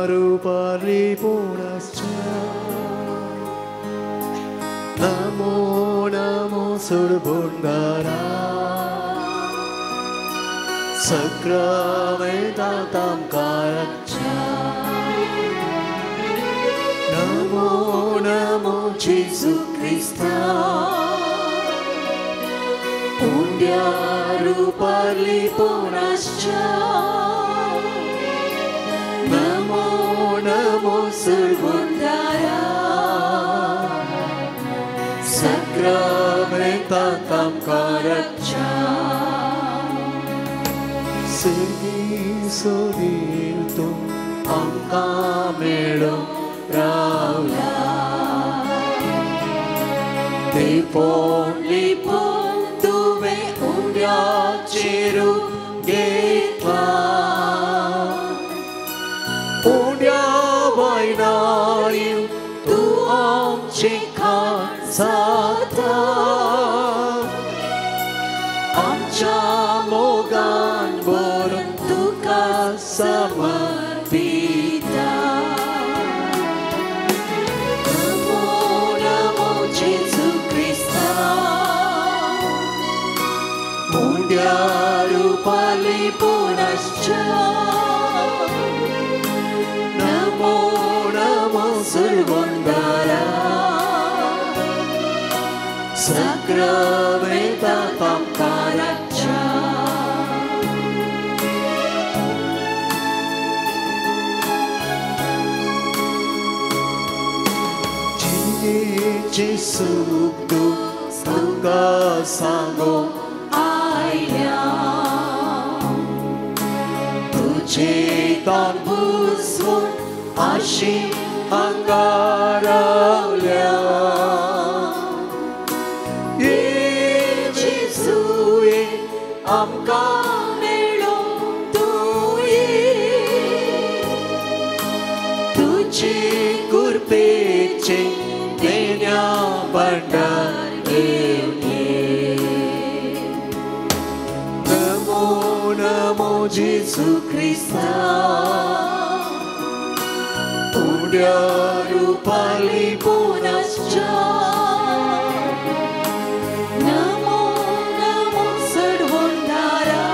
रुपार लिपून आसच्या नमो नमो सुरभुंडारा सक्रामेंतांत आमकां राखच्या नमो नमो जेजू क्रिस्ता उंड्या रुपार लिपून आसच्या नमो नमो सुरभुंडारा सक्रामेंतांत आमकां राखच्या सर्गी सोदीर तूं आमकां मेळूंक रावला लिपून लिपून तुवें उंड्याचें रूप घेतलां उंड्या वयल्यान तूं आमचें खाण जाता आमच्या मोगान भरून तुका समर्पिता नमो नमो जेजू क्रिस्ता उंड्या रुपार लिपून आसच्या नमो नमो सुरगुंडारा सक्रामेंतांत आमकां राखच्या जिणेचें सूख दूख तुका सांगूंक आयल्या तुजें तोंड बुजवून आशी हांगा रावल्या ये जेजू ये आमकां मेळूंक तूं ये तुजे कृपेचें देण्या भांडार घेवन ये नमो नमो जेजू क्रिस्ता उंड्या रुपार लिपून आसच्या नमो नमो सडवणारा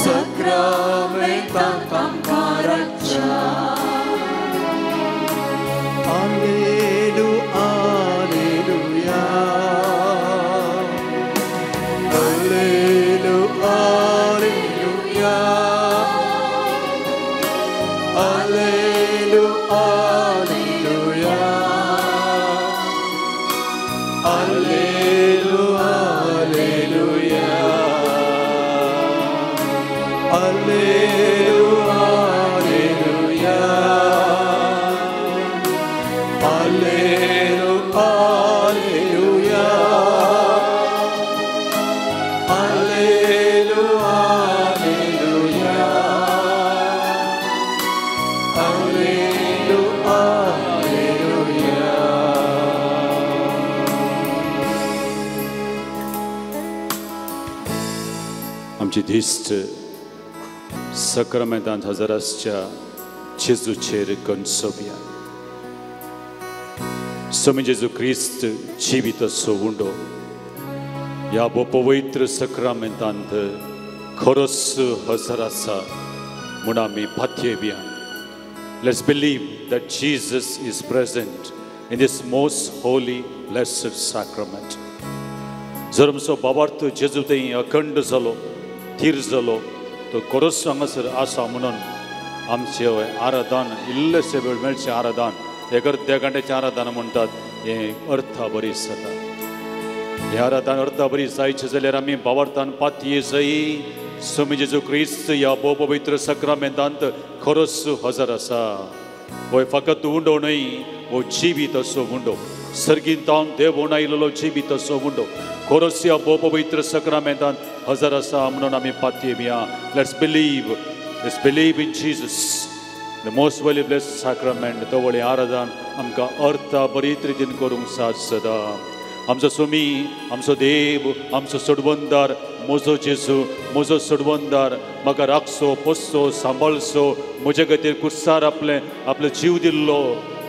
सक्रामेंतांत आमकां राखच्या Alleluia, Alleluia, Alleluia, Alleluia, Alleluia, Alleluia, Alleluia, Alleluia, Alleluia, Alleluia, Alleluia, Alleluia, Alleluia, Alleluia, Alleluia. आमची दिश्ट सक्रमेंतांत हजर आसच्या जेजूचेर गणसोवया. स्वामी जेजू क्रिस्त जिवीत असो उंडो ह्या पवित्र सक्रामेंतांत खरोच हजर आसा म्हूण आमी पातयेवया. Let's believe that Jesus is present in this most holy blessed sacrament. जर आमचो बाबार्थ जेजू थंय अखंड जालो, थीर जालो, तो खरोच हांगासर आसा म्हणून आमचें आराधन इल्लेशें वेळ मेळचें आराधन एक अर्द्या घंट्याचें आराधन म्हणटात हें अर्था बरी जाता. हें आराधन अर्था बरी जायचें जाल्यार आमी बाबार्थान पातये जायी स्वामी जेजू क्रिस्त ह्या भोव पवित्र सक्रामेंतांत खरोच हजर आसा. हो फकत उंडो न्हय, हो जिवीत असो उंडो, सर्गींतावन देवून आयिल्लो जिवीत असो उंडो खरोच ह्या भोव पवित्र सक्रामेंतांत हजर आसा म्हणून आमी पातयेवया. Let's believe, let's believe in Jesus, the most holy blessed sacrament. तवळे आराधन आमकां अर्था बरीत रितीन करूंक साथ सदां. आमचो सोमी, आमचो देव, आमचो सोडवंदार, म्हजो जेजू, म्हजो सोडवंदार, म्हाका राखचो, पोसचो, सांबाळचो, म्हजे खातीर कुर्सार आपलें आपलो जीव दिल्लो,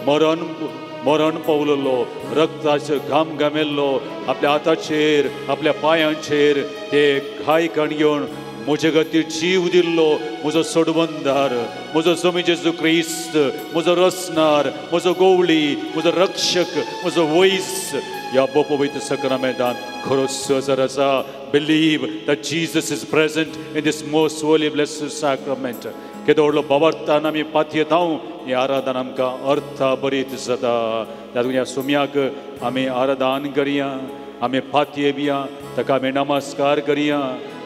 मरण मरण पावलेलो, रक्ताचो घाम घामेल्लो, आपल्या हाताचेर आपल्या पांयांचेर ते घाय कण घेवन म्हजे खातीर जीव दिल्लो म्हजो सोडवंदार, म्हजो सोमी जेजू क्रिस्त, म्हजो रसनार, म्हजो गोवळी, म्हजो रक्षक, म्हजो वैस. ह्या पवित्र सक्रामेंतान खरोच हजर आसा. Believe that Jesus is present in this most holy blessed sacrament. केदो व्हडलो भावार्थान आमी पातयेता ही आराधन आमकां अर्थ बरीत जाता. तातूंत ह्या सोम्याक आमी आराधन करया, आमी पातयेवया, ताका आमी नमस्कार करया,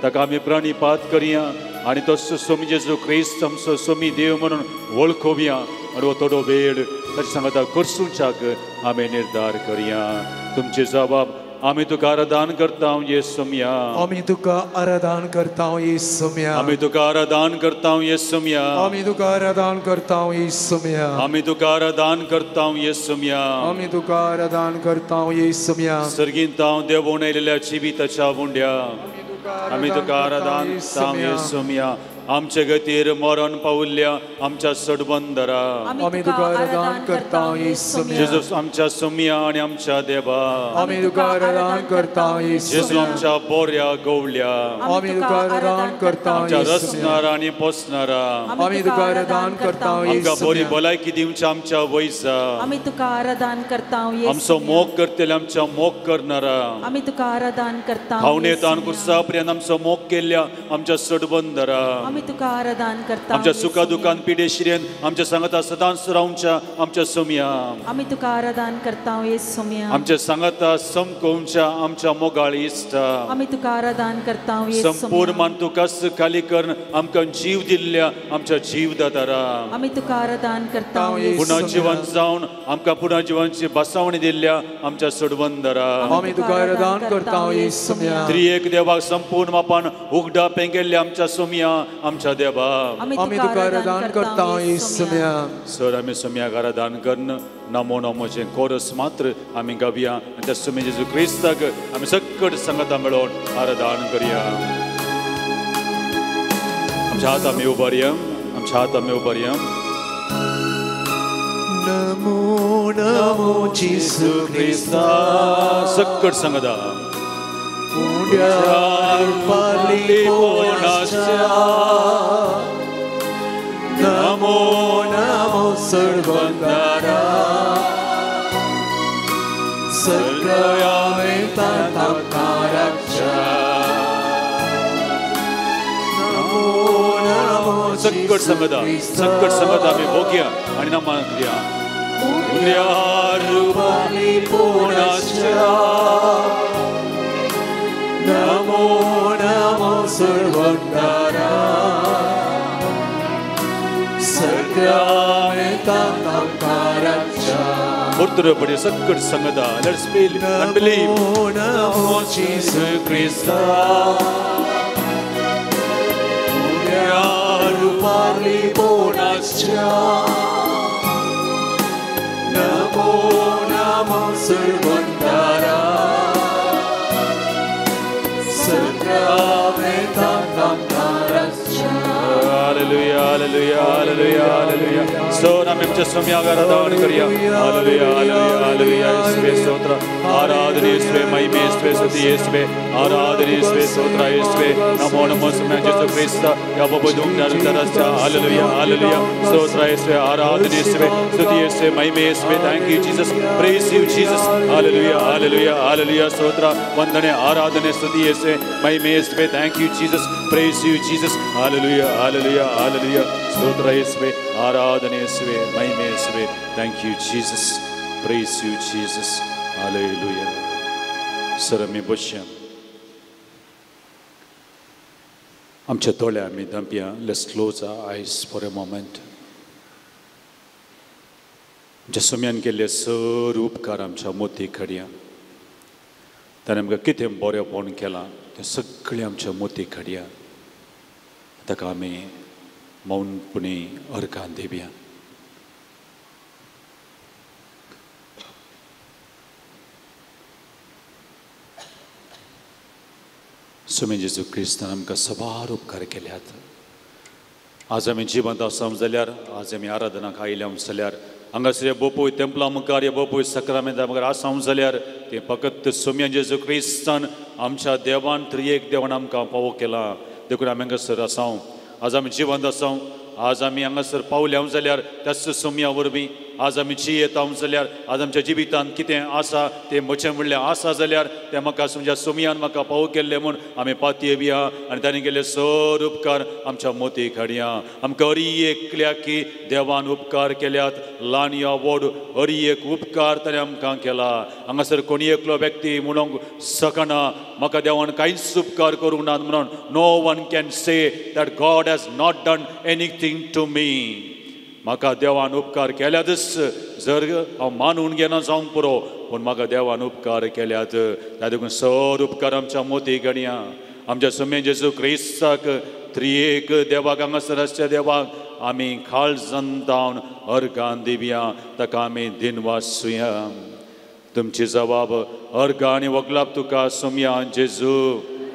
ताका आमी प्रणिपात करया आनी तो सोमी जेजू क्रिस्त आमचो सोमी देव म्हणून वळखोवया आनी हो थोडो वेळ ताचे सांगता करसूच्याक आमी निर्धार करया. तुमचे जबाब आमी तुका आराधन करता येसुम्या, आमी तुका आराधन करता येसुम्या, आमी तुका आराधन करता येसुम्या, आमी तुका आराधन करता येसुम्या, आमी तुका आराधन करता येसुम्या, आमी तुका आराधन करता येसुम्या. सर्गींत देवून आयिल्ल्या जिविताच्या उंड्या आमी तुका आराधन करता येसुम्या. आमचे गतीर मरण पावल्ल्या आमच्या सडबंदरा आमी तुका आराधन करता येसुम्या. जेजू आमच्या सोम्या आनी आमच्या देवा आमी तुका आराधन करता येसुम्या. जेजू आमच्या बोऱ्या गवल्या आमी तुका आराधन करता आमच्या रसणारा आनी पोसणारा आमी तुका आराधन करता आमकां बरी भलायकी दिवच्या आमच्या वैजा आमी तुका आराधन करता. आमचो मोग करतले आमच्या मोग करणारा आमी तुका आराधन करता. खावणेतान कुर्सा पर्यंत आमचो मोग केल्ल्या आमच्या सडबंदरा आमी तुका आराधन करता. आमच्या सुखा दुखान पिडेशिरेन आमच्या सांगाता सदांच रावच्या आमच्या सोम्या आमी तुका आराधन करता येसुम्या. आमच्या सांगाता समकोवच्या आमच्या मोगाळ इश्टा आमी तुका आराधन करता येसुम्या. संपूर्ण मान तुकाच खाली करून आमकां जीव दिल्ल्या आमच्या जीव दातारा आमी तुका आराधन करता. पुनः जिवन जावन आमकां पुनः जिवनची बसावणी दिल्ल्या आमच्या सडवंदरा आमी तुका आराधन करता येसुम्या. त्रिएक देवाक संपूर्ण मापान उगडा पेंगेल्ल्या आमच्या सोम्या आमच्या देवा आमी तुका आराधन करता येसुम्या. सर आमी सोम्याक आराधन करून नमो नमोचें कोरस मात्र आमी गावया आनी त्या सोमी जेजू क्रिस्ताक आमी सकट सांगाता मेळोवन आराधन करया. आमच्या हात आमी उबारया, आमच्या हात आमी उबारया. नमो नमो जेजू क्रिस्ता सकट सांगाता नमो नमो सर्वंदारा सगळ्या नमो नमो सकट सांगता, सकट सांगता आमी भोगया आनी नमन करया. नमो नमो सर्वंदारा सगळ्या पुत्र सकट सांगता. Let's feel and believe. Namo Namo जेजू क्रिस्ता Namo Namo सर्वंदारा Hallelujah, hallelujah, hallelujah, hallelujah. Sir आमी आमच्या सोम्याक आराधन करया. हालेलुया, हालेलुया, हालेलुया. येसुवे स्तोत्र, आराधन येसुवे, महिमे येसुवे, स्तुती येसुवे, आराधन येसुवे, स्तोत्र येसुवे. नमो नमो सोम्या जेजू क्रिस्त ह्या बाबा दोंगराच्या. हालेलुया, हालेलुया, स्तोत्र येसुवे, आराधन येसुवे, स्तुती येसुवे, महिमे येसुवे. Thank you Jesus, praise you Jesus. Hallelujah, hallelujah, hallelujah. स्तोत्र, वंदने, आराधने, स्तुती येसुवे, महिमे येसुवे. Thank you Jesus, praise you Jesus. Hallelujah, hallelujah, hallelujah. स्तोत्र येसुवे, आराधने येसुवे, महिमे येसुवे. Thank you Jesus, praise you Jesus. Hallelujah. Sir आमी बसया, आमच्या दोळे आमी धांपया. Let's close our eyes for a moment. आमच्या सोम्यान केल्ले सर उपकार आमच्या मोती काडया. ताणें आमकां कितें बरेंपण केलां तें सगळें आमच्या मोती काडया. ताका आमी मौनपणी अर्घां दिवया. स्वामी जेजू क्रिस्तान आमकां सबार उपकार केल्यात. आज आमी जिवंत आसा जाल्यार, आज आमी आराधनाक आयल्या जाल्यार, हांगासर हे बोपूय तेंपला मुखार, हे बोपूय सक्रामेंता मुखार आसा जाल्यार तें फकत स्वामी जेजू क्रिस्तान आमच्या देवान त्रिएक देवान आमकां पावो केला देखून आमी हांगासर आसा. आज आमी जिवंत आसा, आज आमी हांगासर पावल्या जाल्यार त्याच सोम्या वरवीं आज आमी जियेता जाल्यार, आज आमच्या जिवितांत कितें आसा तें म्हजें म्हणलें आसा जाल्यार तें म्हाका तुमच्या सोमयान म्हाका पावो केल्लें म्हूण आमी पातयेवया आनी ताणें केल्ले सर उपकार आमच्या मोतीक हाडया. आमकां हरी एकल्या की देवान उपकार केल्यात, ल्हान या व्हड हरी एक उपकार ताणें आमकां केला. हांगासर कोणी एकलो व्यक्ती म्हणूंक शकना म्हाका देवान कांयच उपकार करूंक ना म्हणून. No one can say that God has not done anything to me. म्हाका देवान उपकार केल्यातच, जर हांव मानून घेना जावंक पुरो, पूण म्हाका देवान उपकार केल्यात. त्या देखून सर उपकार आमच्या मोती गणया. आमच्या स्वामी जेजू क्रिस्ताक त्रिएक देवाक हांगासर आसच्या देवाक आमी काळजान जावन अर्गान दिवया, ताका आमी दिनवासुया. तुमची जबाब अर्गां आनी वगलाप तुका सोम्या जेजू.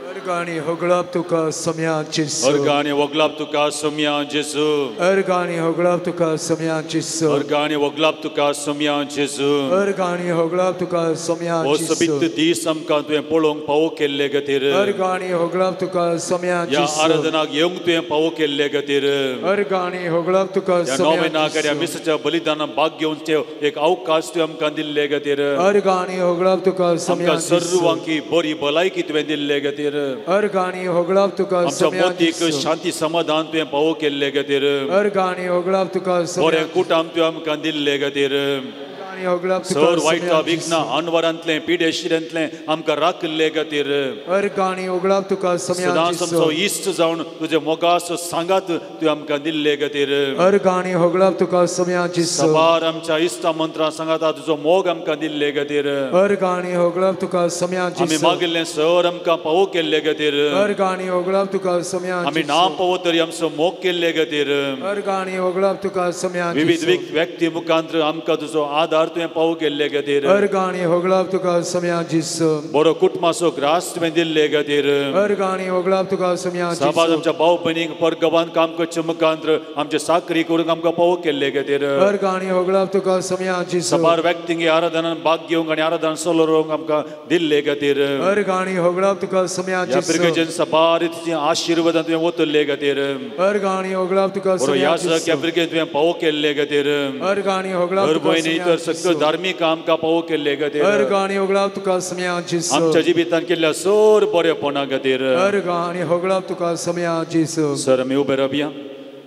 अर्गां होगळाप तुका सोम्या जेजू. अर्गां वगलाप तुका सोम्या जेजू. अर्गां होगळाप तुका सोम्या जेजू. अर्गां वगलाप तुका सोम्या जेजू. अर्गां होगळाप तुका सोम्या हो जेजू. सोबीत दीस आमकां तुवें पळोवंक पावो केल्ले खातीर. अर्गां होगळाप तुका सोम्या ह्या जेजू. आराधनाक येवंक तुवें पावो केल्ले खातीर. अर्गां होगळाप तुका ह्या सोम्या नोवेनाक ह्या जेजू. मिसाच्या बलिदानाक भाग घेवचे एक अवकाश तुवें आमकां दिल्ले खातीर. अर्गां होगळाप तुका सोम्या आमकां जेजू. सर्वांकी बरी भलायकी तुवें दिल्ले खातीर. अर्गां होगळाप तुका आमच्या सोम्या मोतीक जेजू. शांती समाधान तुवें पावो केल्ले खातीर. अर्गां होगळाप तुका सोम्या बरें कुटाम तुवें आमकां दिल्ले खातीर. अर्गां होगळाप तुका सर वायट सोम्या विघ्न जेजू. अनवरांतलें पिडेशिरेंतलें आमकां राखिल्ले खातीर. अर्गां होगळाप तुका सोम्या सदांच जेजू. आमचो इश्ट जावन तुजे मोगाचो सांगात तुवें आमकां दिल्ले खातीर. अर्गां होगळाप तुका सोम्या जेजू. सबार आमच्या इश्टा मंत्रां सांगाता तुजो मोग आमकां दिल्ले खातीर. अर्गां होगळाप तुका सोम्या आमी जेजू. मागिल्लें सर आमकां पावो केल्ले खातीर. अर्गां होगळाप तुका सोम्या आमी जेजू. ना पावो तरी आमचो मोग केल्ले खातीर. अर्गां होगळाप तुका सोम्या विविध जेजू. व्यक्ती मुखांत आमकां तुजो आधार तुवें पावो केल्ले खातीर. अर्गां होगळाप तुका सोम्या जेजू. बरो कुटुंबाचो ग्रास तुवें दिल्ले खातीर. अर्गां होगळाप तुका सोम्या सबाज जेजू. आमच्या भाव भयणीक परगवान काम करचे मुखांत आमचे साकरी करूंक आमकां पावो केल्ले खातीर. अर्गां होगळाप तुका सोम्या जेजू. सबार व्यक्तींक आराधनान भाग घेवंक आनी आराधन चलोवंक आमकां दिल्ले खातीर. अर्गां होगळाप तुका सोम्या ह्या जेजू. पिरगेजेन सबार आशिर्वादान तुवें ओतल्ले खातीर. अर्गां होगळाप तुका बरो सोम्या याजक ह्या जेजू. पिरगेन तुवें पावो केल्ले खातीर. अर्गां होगळाप दर तुका भयणी सोम्या तर सगळं जेजू. धार्मीक आमकां पावो केल्ले खातीर. अर्गां होगळाप तुका सोम्या जेजू. आमच्या जिवितांत केल्ल्या सर बरेपणा खातीर. अर्गां होगळाप तुका सोम्या जेजू. सर आमी उबे रावया,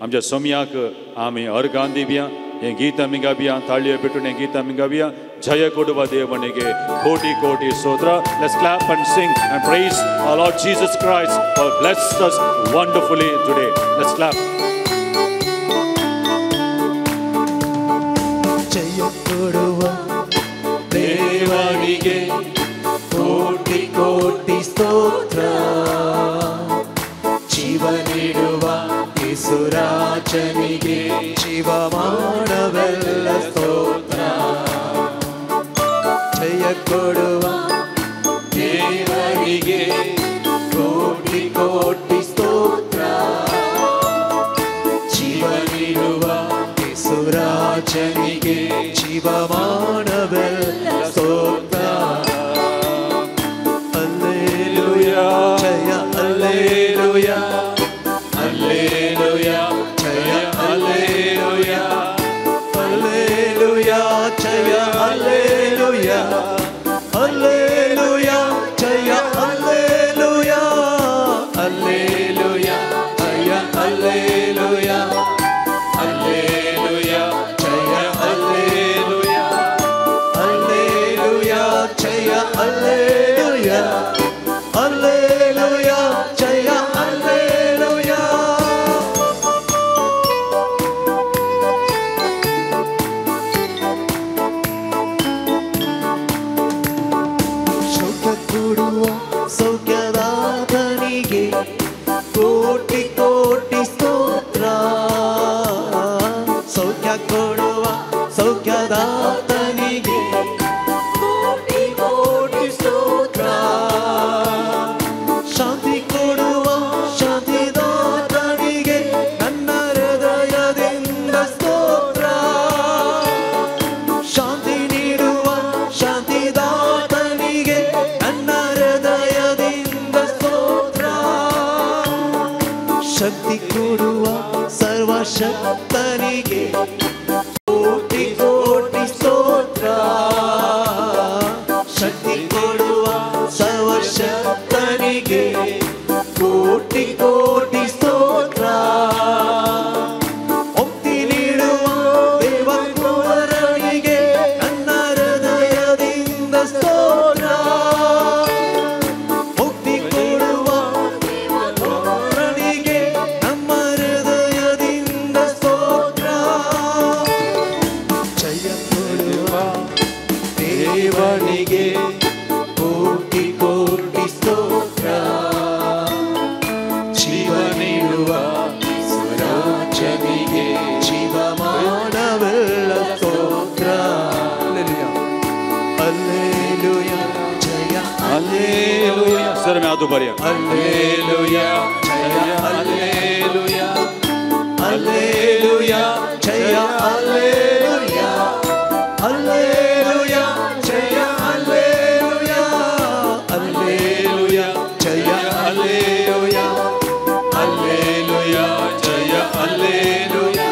आमच्या सोम्याक आमी अर्गां दिवया, हें गीत आमी गावया, ताळयो पेटून हें गीत आमी गावया. जय कोडवा देवनिगे कोटी कोटी स्तोत्र. Let's clap and sing and praise our Lord Jesus Christ for blessed us wonderfully today. Let's clap. ಜಯ ಕೊಡುವ ದೇವನಿಗೆ ಕೋಟಿ ಕೋಟಿ ಸ್ತೋತ್ರ. ಜೀವ ನೀಡುವ ಯೇಸುರಾಜನಿಗೆ ಜೀವಮಾನವೆಲ್ಲ ಸ್ತೋತ್ರ. ಜಯ ಕೊಡುವ ದೇವನಿಗೆ ಕೋಟಿ ಕೋಟಿ ಸ್ತೋತ್ರ. ಜೀವ ನೀಡುವ ಯೇಸುರಾಜನಿಗೆ ಜೀವಮಾನವೆಲ್ಲ ಸ್ತೋತ್ರ. ಅಲ್ಲೇಲೂಯಾ ಜಯ ಅಲ್ಲೇಲೂಯಾ ಅಲ್ಲೇಲೂಯಾ ಜಯ ಅಲ್ಲೇಲೂಯಾ ಅಲ್ಲೇಲೂಯಾ ಜಯ ಅಲ್ಲೇಲೂಯಾ ಅಲ್ಲೇಲೂಯಾ ಜಯ ಅಲ್ಲೇಲೂಯಾ ಅಲ್ಲೇಲೂಯಾ ಜಯ ಅಲ್ಲೇಲೂಯಾ ಅಲ್ಲೇಲೂಯಾ ಜಯ ಅಲ್ಲೇಲೂಯಾ ಅಲ್ಲೇಲೂಯಾ ಜಯ ಅಲ್ಲೇಲೂಯಾ ಅಲ್ಲೇಲೂಯಾ ಜಯ ಅಲ್ಲೇಲೂಯಾ. ಸೌಖ್ಯ ಕೊಡುವ ಸೌಖ್ಯದಾತನಿಗೆ ಕೋಟಿ ಕೋಟಿ ಸ್ತೋತ್ರ. ಸೌಖ್ಯ ಕೊಡುವ ಸೌಖ್ಯದಾತನಿಗೆ ಕೋಟಿ ಕೋಟಿ ಸ್ತೋತ್ರ. ಶಾಂತಿ ಸರ್ವಶಕ್ತನಿಗೆ ಕೋಟಿ ಕೋಟಿ ಸ್ತೋತ್ರ. ಶಕ್ತಿ ಕೊಡುವ ಸರ್ವಶಕ್ತನಿಗೆ ಕೋಟಿ ಕೋಟಿ ಸ್ತೋತ್ರ. ಮುಕ್ತಿ ನೀಡುವ ದೇವಕುಮಾರನಿಗೆ ನನ್ನ ಹೃದಯದಿಂದ ಸ್ತೋತ್ರ. ಮುಕ್ತಿ ಕೊಡುವ ದೇವಕುಮಾರನಿಗೆ ನಮ್ಮ ಹೃದಯದಿಂದ ಸ್ತೋತ್ರ. ಜಯ ಕೊಡುವ ದೇವನಿಗೆ ಕೋಟಿ ಕೋಟಿ ಸ್ತೋತ್ರ. ಜೀವ ನೀಡುವ ಸ್ವರಾಜನಿಗೆ ಜೀವಮಾನವೆಲ್ಲ ಸ್ತೋತ್ರ. ಅಲ್ಲೇಲೂಯಾ, ಜಯ Alleluia. Sir में हाथ ऊपर ಅಲ್ಲೇಲೂಯಾ, ಜಯ ಅಲ್ಲೇಲೂಯಾ, ಅಲ್ಲೇಲೂಯಾ, ಜಯ ಅಲ್ಲೇಲೂಯಾ, ಅಲ್ಲೇಲೂಯಾ, ಜಯ ಅಲ್ಲೇಲೂಯಾ, ಅಲ್ಲೇಲೂಯಾ, ಜಯ ಅಲ್ಲೇಲೂಯಾ, ಅಲ್ಲೇಲೂಯಾ, ಜಯ ಅಲ್ಲೇಲೂಯಾ,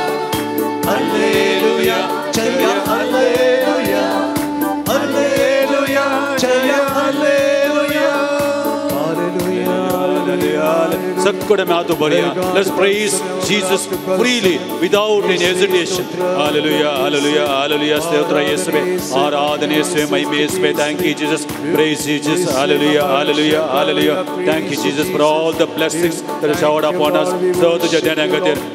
ಅಲ್ಲೇಲೂಯಾ, ಜಯ ಅಲ್ಲೇಲೂಯಾ, ಅಲ್ಲೇಲೂಯಾ, ಜಯ ಅಲ್ಲೇಲೂಯಾ. ಸಕ್ಕಡೆ ಮಾತು ಬರೆಯ. Let's praise Jesus freely without any hesitation. Hallelujah, hallelujah, hallelujah. ಸ್ತೋತ್ರ ಯೇಸುವೇ, ಆರಾಧನೆ ಯೇಸುವೇ, ಮಹಿಮೆ ಯೇಸುವೇ. Thank you Jesus, praise you Jesus. Hallelujah, hallelujah, hallelujah. Thank you Jesus for all the blessings that are showered upon us. So तुझ्या देण्या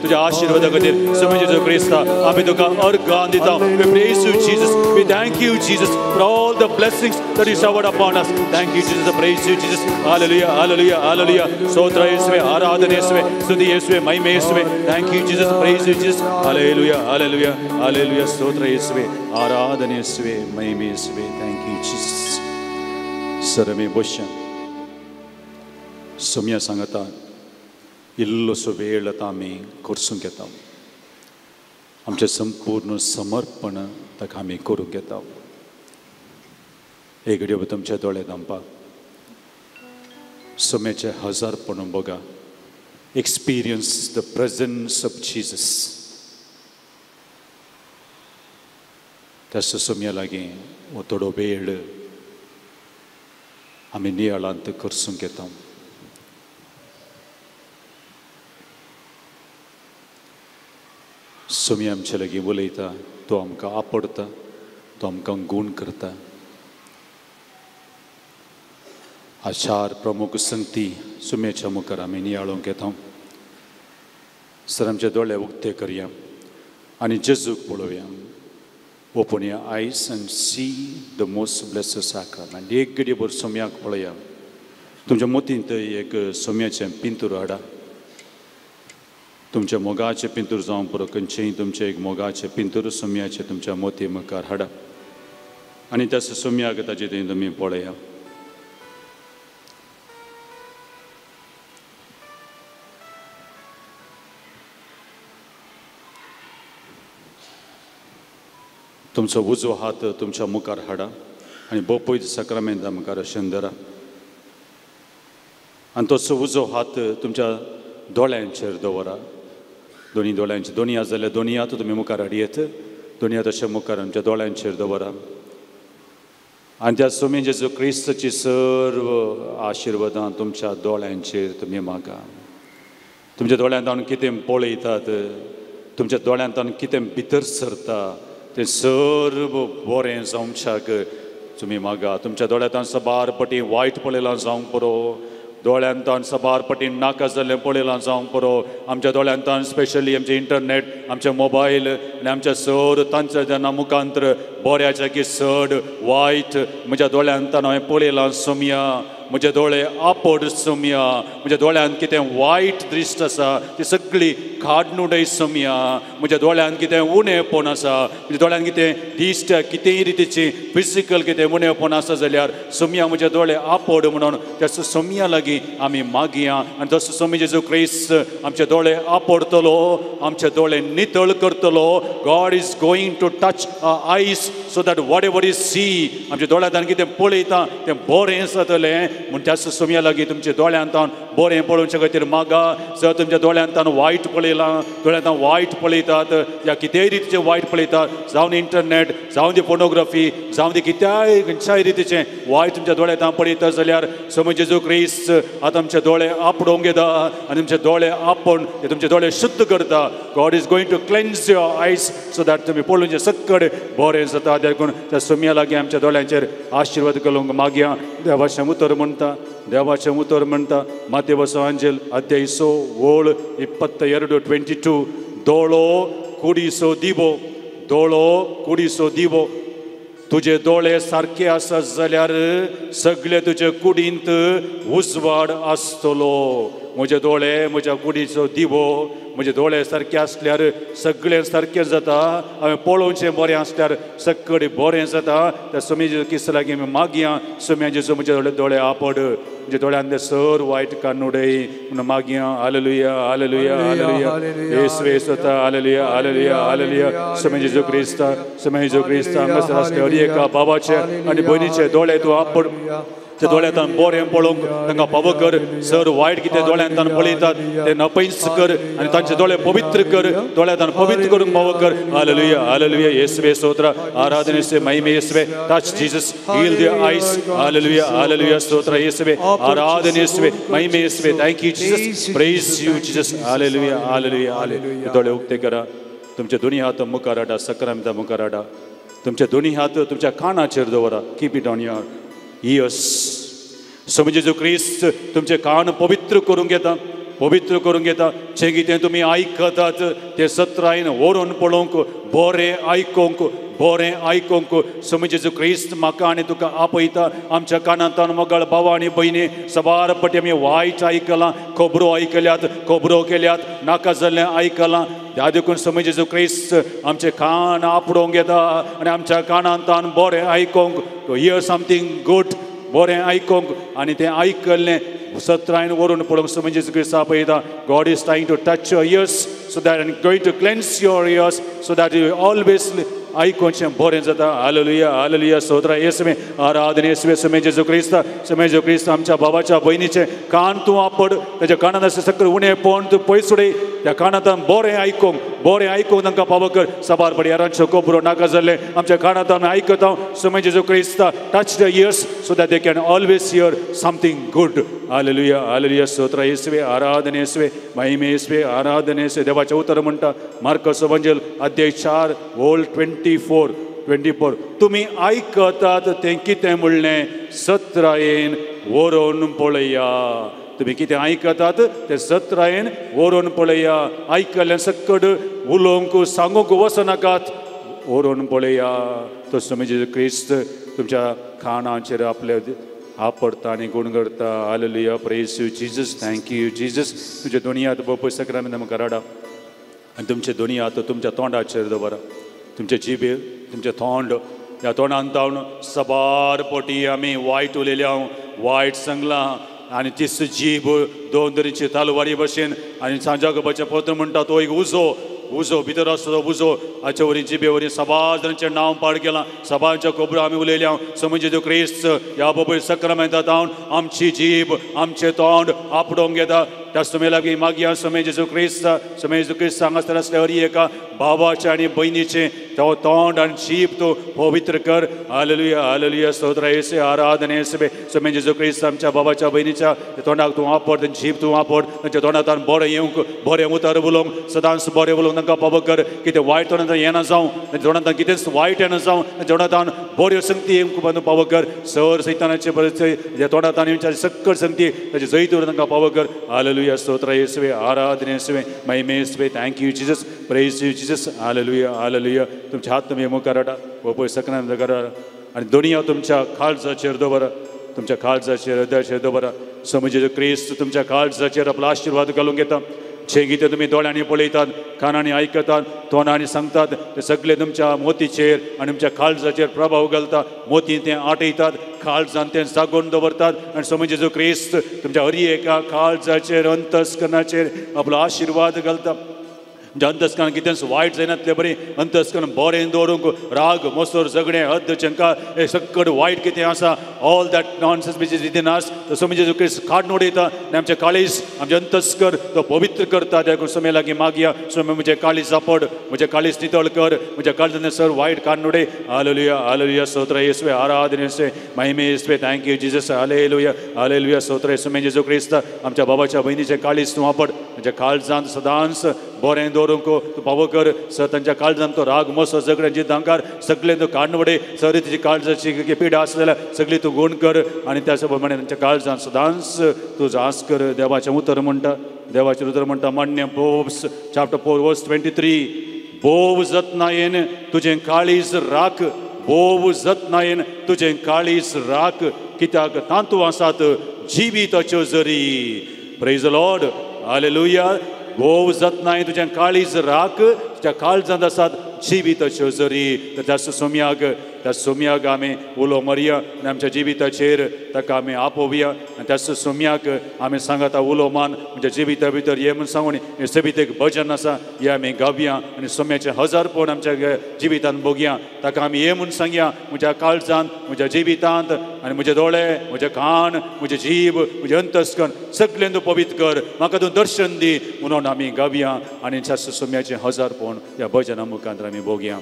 तुझ्या आशीर्वादा खातीर स्वामी जेजू क्रिस्ता आमी तुका अर्घान दिता. We praise you Jesus, we thank you Jesus for all the blessings that you showered upon us. Thank you Jesus, praise you Jesus. Hallelujah, hallelujah, hallelujah. ಸ್ತೋತ್ರ ಯೇಸುವೇ, ಆರಾಧನೆ ಯೇಸುವೇ, ಸ್ತುತಿ ಯೇಸುವೇ, ಮಹಿಮೆ ಯೇಸುವೇ. Thank you Jesus, praise you Jesus. Hallelujah, hallelujah, hallelujah. ಸ್ತೋತ್ರ ಯೇಸುವೇ, ಆರಾಧನೆ ಯೇಸುವೇ, ಮಹಿಮೆ ಯೇಸುವೇ. Thank you Jesus. सरमे बश्यान सोम्या सांगता इल्लोसो वेळ आतां आमी करसूंक घेता. आमचें संपूर्ण समर्पण ताका आमी करूंक घेता. एक घडये तुमच्या दोळे धांपा, सोम्याचें हजारपण बघा. Experience the presence of Jesus. त्या सोम्या लागीं हो थोडो वेळ आमी नियाळांत करसूंक घेता. सोमी आमचे लागीं उलयता, तो आमकां आपडता, तो आमकां गूण करता. हा चार प्रमुख संगती सुम्याच्या मुखार आमी नियाळूंक येता. सर आमचे दोळे उक्ते करया आनी जेजूक पळोवया. Open your eyes and see the most blessed sacrament. एक घडयेभर सोम्याक पळया. तुमच्या मोतींत एक सोम्याचें पिंतूर हाडा. तुमच्या मोगाचें पिंतूर जावं पुरो, खंयचेंय तुमचें एक मोगाचें पिंतूर सोम्याचें तुमच्या मोती मुखार हाडा आनी त्या सोम्याक ताजे थंय तुमी पळया. तुमचो उजवो हात तुमच्या मुखार हाडा आनी बोपयत साक्रामेंता मुखार अशें धरा आनी तसो उजवो हात तुमच्या दोळ्यांचेर दवरा. दोनी दोळ्यांचेर, दोनी हात जाल्यार दोनी हात तुमी मुखार हाडयेत, दोनी हात अशें मुखार आमच्या दोळ्यांचेर दवरा आनी त्या स्वामी जेजू क्रिस्ताची सर्व आशिर्वादां तुमच्या दोळ्यांचेर तुमी मागा. तुमच्या दोळ्यांत कितें पळयतात, तुमच्या दोळ्यांत कितें भितर सरता तें सर्व बरें जावच्याक तुमी मागा. तुमच्या दोळ्यांत सबार पटी वायट पळयलां जावंक पुरो, दोळ्यांतान सबार पटी नाका जाल्लें पळयलां जावंक पुरो. आमच्या दोळ्यांतान स्पेशली आमचें इंटरनेट, आमचें मोबायल आनी आमच्या सर तंत्रज्ञाना मुखांतर बऱ्याच्या की चड वायट म्हज्या दोळ्यांतान हांवें पळयलां सोमया. म्हजे दोळे आपड सोमया, म्हज्या दोळ्यांत कितें वायट दृश्ट आसा ती सगळी काडून उडय सोमया. म्हज्या दोळ्यांत कितें उणेपण आसा, म्हज्या दोळ्यांत कितें दिश्ट कितेंय रितीची फिजिकल कितें उणेपण आसा जाल्यार सोमया म्हजे दोळे आपड म्हणून त्या सोमया लागीं आमी मागया. आनी तसो स्वामी जेजू क्रिस्त आमचे दोळे आपडतलो, आमचे दोळे नितळ करतलो. God is going to touch our eyes so that whatever is see, आमच्या दोळ्यांत कितें पळयता तें बरें जातलें. म्हूण त्याच सोम्या लागीं तुमच्या दोळ्यांतान बरें पळोवचे खातीर मागा. जर तुमच्या दोळ्यांतान वायट पळयलां, दोळ्यांतान वायट पळयतात या कितेंय रितीचें वायट पळयतात, जावन इंटरनेट, जावं दी फोटोग्राफी, जावं दी कित्याय खंयच्याय रितीचें वायट तुमच्या दोळ्यांतान पळयता जाल्यार समज जेजू क्रिस्त आतां आमचे दोळे आपडोवंक येता आनी तुमचे दोळे आपोवन ते तुमचे दोळे शुद्ध करता. God is going to cleanse your eyes so that तुमी पळोवचें सक्कड बरें जाता. देखून त्या सोम्या लागीं आमच्या दोळ्यांचेर आशिर्वाद करूंक मागया. देवाचें उतर म्हणटा, देवाचें उतर म्हणटा मातेवसो आंजेल अध्याय 6 ओळ 22 22, दोळो कुडीसो दिवो, दोळो कुडीसो दिवो. तुजे दोळे सारके आसत जाल्यार सगळे तुजे कुडींत उजवाड आसतलो. म्हजे दोळे म्हज्या कुडीचो दिवो, म्हजे दोळे सारके आसल्यार सगळें सारकें जाता. हांवें पळोवचें बरें आसल्यार सगळें बरें जाता. त्या सोम्या किस लागीं आमी मागया, सोम्या जेजू म्हजे दोळे आपड, म्हज्या दोळ्यान सर वायट काडून उडय म्हणून मागया. हालेलुया, हालेलुया, हालेलुया. येसवे स्वता, हालेलुया, हालेलुया, हालेलुया. सोम्या जेजू क्रिस्ता, सोम्या जेजू क्रिस्ता हांगासर आसले हर एका बाबाचे आनी भयणीचे दोळे तूं आपड. ते दोळ्यांतान बरें पळोवंक तांकां पावो कर. सर वायट कितें दोळ्यांतान पळयतात ते नपैस कर आनी तांचे दोळे पवित्र कर. दोळ्यांतान पवित्र करूंक पावो कर. हालेलुया, हालेलुया. येसवे स्तोत्र, आराधने येसवे, महिमे येसवे. Touch Jesus, heal their eyes. Hallelujah, hallelujah. स्तोत्र येसवे, आराधने येसवे, महिमे येसवे. Thank you Jesus, praise you Jesus. Hallelujah, hallelujah, hallelujah. दोळे उक्ते करा, तुमचे दोन्ही हात मुखार हाडा, सक्रामेंता मुखार हाडा. तुमचे दोन्ही हात तुमच्या कानाचेर दवरा. Keep it on your ears. स्वामी जेजू क्रिस्त तुमचे कान पवित्र करूंक येता, पवित्र करूंक येता. जें कितें तुमी आयकतात तें सत्रायन व्हरून पळोवंक, बरें आयकूंक, बरें आयकूंक स्वामी जेजू क्रिस्त म्हाका आनी तुका आपयता. आमच्या कानांतान मोगाळ भाव आनी भयणी सबार पटी आमी वायट आयकलां, खबरो आयकल्यात, खबरो केल्यात, नाका जाल्लें आयकलां. ह्या देखून स्वामी जेजू क्रिस्त आमचे कान आपडोवंक येता आनी आमच्या कानांतान बरें आयकूंक, टू here something good, बरें आयकूंक आनी तें आयकल्लें सत्रायन व्हरून पळोवंक स्वामी जेजू क्रिस्त आपयता. God is trying to touch your ears so that and going to cleanse your ears so that you always आयकोवचें बरें जाता. Hallelujah, hallelujah. स्तोत्र येसवे, आराधने येसवे. स्वामी जेजू क्रिस्त, स्वामी जेजू क्रिस्त आमच्या बाबाच्या भयणीचें कान तूं आपड. ताच्या कानांत आसलें सगळें उणेपण तूं पयस उडय. त्या कानांतान बरें आयकूंक, बरें आयकूंक तांकां पावो कर. साबार पडयारांच्यो खबरो नाका जाल्लें आमच्या कानांत आमी आयकता. स्वामी जेजू क्रिस्त touch the ears so that they can always hear something good. Hallelujah, hallelujah. स्तोत्र येसवे, आराधने येसवे, महिमे येसवे, आराधने येसवे. देवाचें उतर म्हणटा मार्कस वंजेल अध्याय 4 ओळ 24 24, तुमी आयकतात तें कितें म्हणलें सत्रायेन व्हरून पळया. तुमी कितें आयकतात तें सत्रायेन व्हरून पळया. आयकल्लें सक्कड उलोवंक सांगूंक वचनाकात, व्हरून पळया. तो स्वामी जेजू क्रिस्त तुमच्या कानाचेर आपले आपडता आनी गुण करता. Hallelujah, praise you Jesus, thank you Jesus. तुमचे दोनी हात पळय सक्रामेंता मुखार हाडा आनी तुमचे दोनी हात तुमच्या तोंडाचेर दवरा. तुमचे जिबेर, तुमचें तोंड, ह्या तोंडान तावन सबार पटी आमी वायट उलयल्या, वायट सांगलां आनी तीच जीब दोन तरेची तालवारी भशेन. आनी सांजागोबाचें पत्र म्हणटा तो एक उजो, उजो भितर आसता तो उजो. हाचे वरी जिबे वरी सबार जाणांचें नांव पाड केलां, सबारांच्यो खबरो आमी उलयल्या. स्वामी जेजू क्रिस्त ह्या बाबय सक्रामेंता तावन आमची जीब, आमचें तोंड आपडोवंक येता. त्या स्वामी लागीं मागया. स्वामी जेजू क्रिस्त, स्वामी जेजू क्रिस्त हांगासर आसल्या हर एका भावाचें आनी भयणीचें तो तोंड आनी जीब तूं पवित्र कर. Hallelujah, hallelujah. स्तोत्र येसवे, आराधने येसवे. स्वामी जेजू क्रिस्त आमच्या बाबाच्या भयणीच्या तोंडाक तूं आपड, जीब तूं आपड. तांच्या तोंडांत बरें येवंक, बरें उतर उलोवंक, सदांच बरें उलोवंक तांकां पावो कर. कितें वायट तोंडांत येना जावं, तांच्या तोंडांत कितेंच वायट येना जावं, तांच्या तोंडांत बऱ्यो संगती येवंक पावो कर. सर सैतानाचे बरें तोंडांत येवच्या सक्कड संगती ताचे जैत तांकां पावो कर. हालेलुया, स्तोत्र येसवे, आराधने येसवे, महिमे येसवे. Thank you Jesus, praise you Jesus. Hallelujah, hallelujah. तुमचे हात तुमी मुखार हाडा, पळय सक्रामेंता करा आनी दोनी हात तुमच्या काळजाचेर दवरा, तुमच्या काळजाचेर, हृदयाचेर दवरा. स्वामी जेजू क्रिस्त तुमच्या काळजाचेर आपलो आशिर्वाद घालूंक येता. जे कितें तुमी दोळ्यांनी पळयतात, कानांनी आयकतात, तोंडांनी सांगतात ते सगळे तुमच्या मोतीचेर आनी तुमच्या काळजाचेर प्रभाव घालता. मोती तें आटयतात, काळजान तें जागोवन दवरतात आनी स्वामी जेजू क्रिस्त तुमच्या हर एका काळजाचेर, अंतस्करणाचेर आपलो आशिर्वाद घालता. आमच्या अंतस्करण कितेंच वायट जायनातले बरी अंतस्करण बरें दवरूंक राग मोसोर झगडें हद्द शंका हे सक्कड वायट कितें आसा all that nonsense which is within us तो स्वामी जेजू क्रिस्त काडून उडयता आनी आमचें काळीज आमचें अंतस्कर तो पवित्र करता. देखून स्वामी लागीं मागया, स्वामी म्हजें काळीज जापड, म्हजें काळीज नितळ कर, म्हज्या काळजांतलें सर वायट काडून उडय. हालेलुया हालेलुया स्तोत्र येसवे आराधना येसवे महिमे येसवे. Thank you Jesus. Hallelujah hallelujah स्तोत्र येसवे. जेजू क्रिस्त आमच्या बाबाच्या भयणीचें काळीज तूं आपड, म्हज्या काळजांत सदांच बरें दवरूंक तूं पावो कर. सर तांच्या काळजांत तो राग मोसो झगडें जिद्द अहंकार सगळें तूं काडून उडय. सर तिची काळजाची पिडा आसली जाल्यार सगळी तूं गुण कर आनी त्या प्रमाणे तांच्या काळजांत सदांच तूं जास कर. देवाचें उतर म्हणटा, देवाचें उतर म्हणटा मान्य Proverbs chapter 4 verse 23, भोव जतनायेन तुजें काळीज राख, भोव जतनायेन तुजें काळीज राख, कित्याक तातूंत आसात जिविताच्यो जरी. Praise the Lord. Hallelujah. भोव जतनायेन तुजें काळीज राख, तुज्या काळजांत आसात जिविताच्यो जरी. तर त्या सोम्याक, त्या सोम्याक आमी उलो मारया आनी आमच्या जिविताचेर ताका आमी आपोवया आनी त्या सोम्याक आमी सांगता उलो मान म्हज्या जिविता भितर ये म्हूण सांगून हें सोबीत एक भजन आसा, हें आमी गावया आनी सोम्याचें हजारपण आमच्या जिवितांत भोगया. ताका आमी ये म्हूण सांगया, म्हज्या काळजांत, म्हज्या जिवितांत आनी म्हजे दोळे, म्हजे कान, म्हजे जीव, म्हजें अंतस्करण सगळें तूं पवित्र कर, म्हाका तूं दर्शन दी म्हणून आमी गावया आनी त्या सोम्याचें हजारपण ह्या भजना मुखांत आमी भोगया.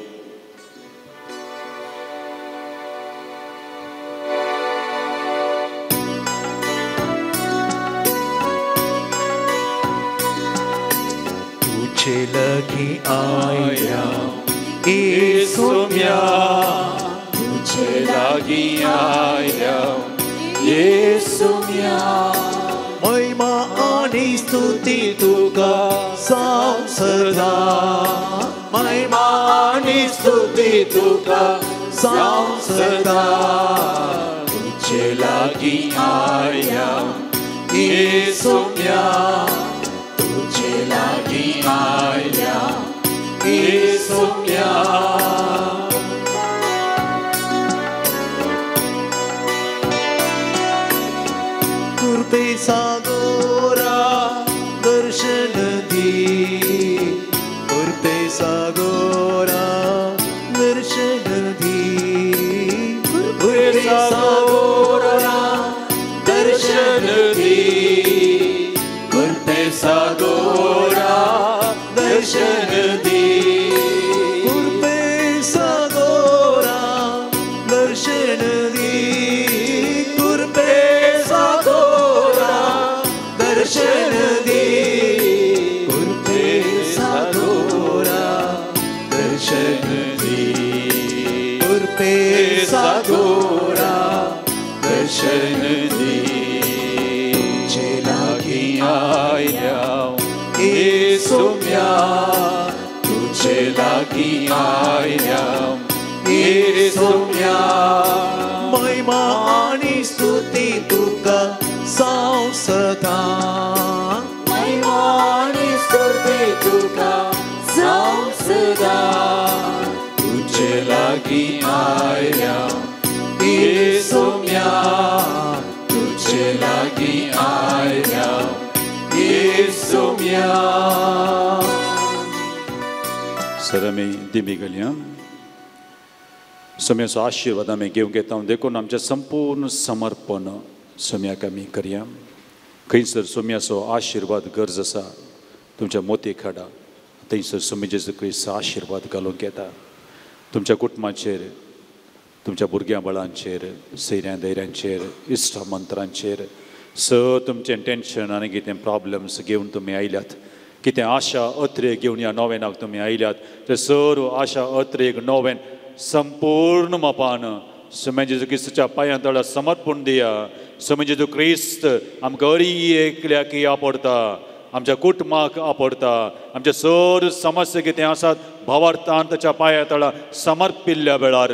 तुझे लगी आया येसुम्या, तुझे लगी आया येसुम्या, महिमा आणि स्तुती तुका जावं सदा, महिमा आणि स्तुती तुका जावं सदा, तुझे लगी आया येसुम्या, तुझे लागी आया येसुम्या. कृपे सागोरा दर्शन दी, कृपे सागोरा दर्शन दी, कृपे सागोरा दर्शन दी, कृपे सागोरा दर्शन दी, कृपे सागोरा दर्शन दी, कृपे सागोरा दर्शन दी, कृपे सागोरा दर्शन दी, कृपे सागोरा दर्शन दी, तुझे लागी आया येसुम्या, तुझे लागी आया येसुम्या, महिमा आणि स्तुती तुका जावं सदा, महिमा आणि स्तुती तुका जावं सदा, तुझे लागी आया येसुम्या, तुझे लागी आया येसुम्या. सर आमी दिमी घालया, सोम्याचो आशिर्वाद आमी घेवंक येता. देखून आमचें संपूर्ण समर्पण सोम्याक आमी करया. खंयसर सोम्याचो आशिर्वाद गरज आसा तुमच्या मोती खाडा, थंयसर स्वामी जेजू क्रिस्त आशिर्वाद घालूंक येता. तुमच्या कुटुंबाचेर, तुमच्या भुरग्यां बाळांचेर, सैऱ्यां धैर्यांचेर, इश्टा मंत्रांचेर सर तुमचें टेंशन आनी कितें प्रॉब्लम्स घेवन तुमी आयल्यात, कितें आशा अत्रेक घेवन ह्या नोवेनाक तुमी आयल्यात, ते सर्व आशा अत्रेक नोवेन संपूर्ण मापान स्वामी जेजू क्रिस्ताच्या पांयां तळा समर्पण दिया. स्वामी जेजू क्रिस्त आमकां अरी एकल्याक आपडता, आमच्या कुटुंबाक आपडता, आमच्या सर्व समस्या कितें आसात भावार्थान ताच्या पांया तळा समर्पिल्ल्या वेळार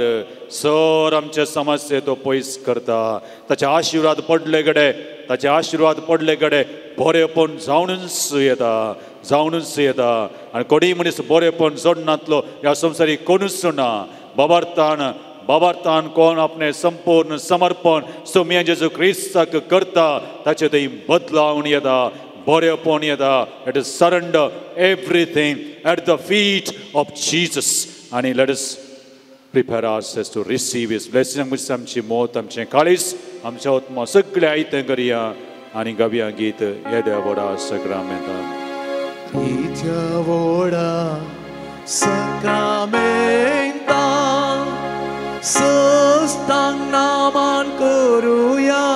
सर आमचे समस्या तो पयस करता. ताचे आशिर्वाद पडले कडेन, ताचे आशिर्वाद पडले कडेन बरेपण जावनूच येता, जावनूच येता. आनी कोणीय मनीस बरेपण जोडनातलो ह्या संवसारीक कोणूच ना. भावार्थान बाबार्थान कोण आपणें संपूर्ण समर्पण सोम्या जेजू क्रिस्ताक करता ताचे थंय बदलावण येता, बरेपण येता. Let us surrender everything at the feet of Jesus आनी let us prepare ourselves to receive his blessing. आमची मोत, आमचें काळीज, आमच्या आत्मा सगळें आयतें करया आनी गावया गीत येद्या व्हडा सक्रामेंतान. येद्या व्हडा सक्रामेंतान सस्तांग नामान करुया,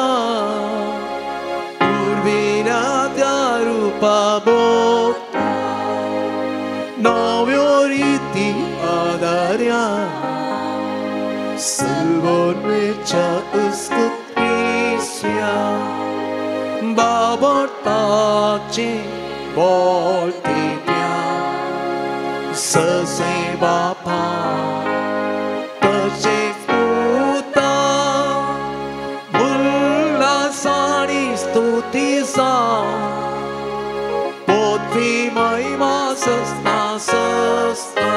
पुर्विल्या त्या रुपा बोगता नव्यो रिती आदार्या, सल्वोन वेच्या उस्कुत क्रिस्या बाबडताचे बोलते प्या, ससे बापा तशेच पुता, उल्हासानी स्तुती सा, पोथी महिमा सस्ता सस्ता,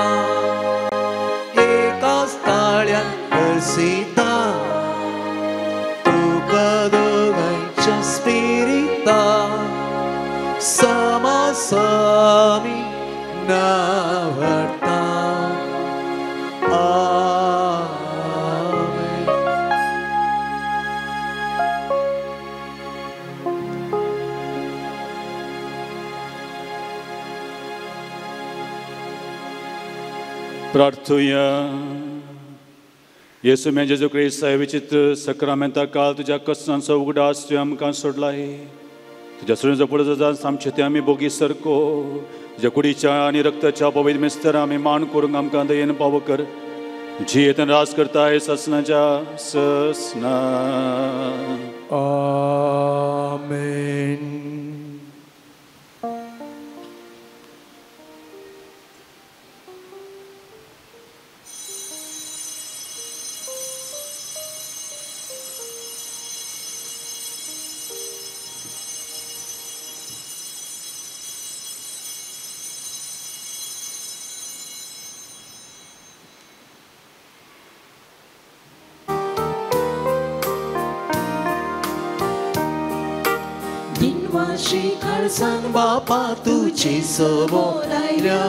एका स्थाळ्यान करसिता, तुका दोगांयच्या स्पिरिता समासामी नावडता. आमेन. प्रार्थुया. येसू मे जेजू क्रिस्त विचित्र सक्रामेंता काल तुज्या कष्टांचो उगडास तुवें आमकां सोडला. तुज्या सुण्याचो पुढे जावन आमचे ते आमी बोगी सरको, तुज्या कुडीच्या आनी रक्ताच्या पवित्र मिस्तर आमी मान करूंक आमकां दयेन पावो कर. जियेतन राज करताय ससनाच्या ससना. आमेन. काळसान बापा तुजी समोर आयल्या,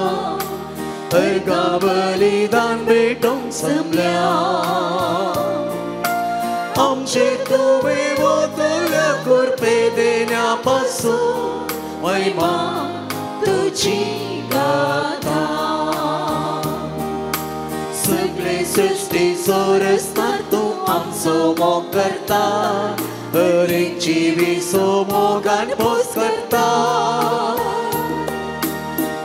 अर्घा बलिदान भेटोवंक जमल्या, आमचे तुवें वतल्या कृपे देण्या पासून महिमा तुजी गाता, सगळे सृश्टीचो रस्ता तूं आमचो मोग करता, हर एक जिवीचो मोगान पोस करता,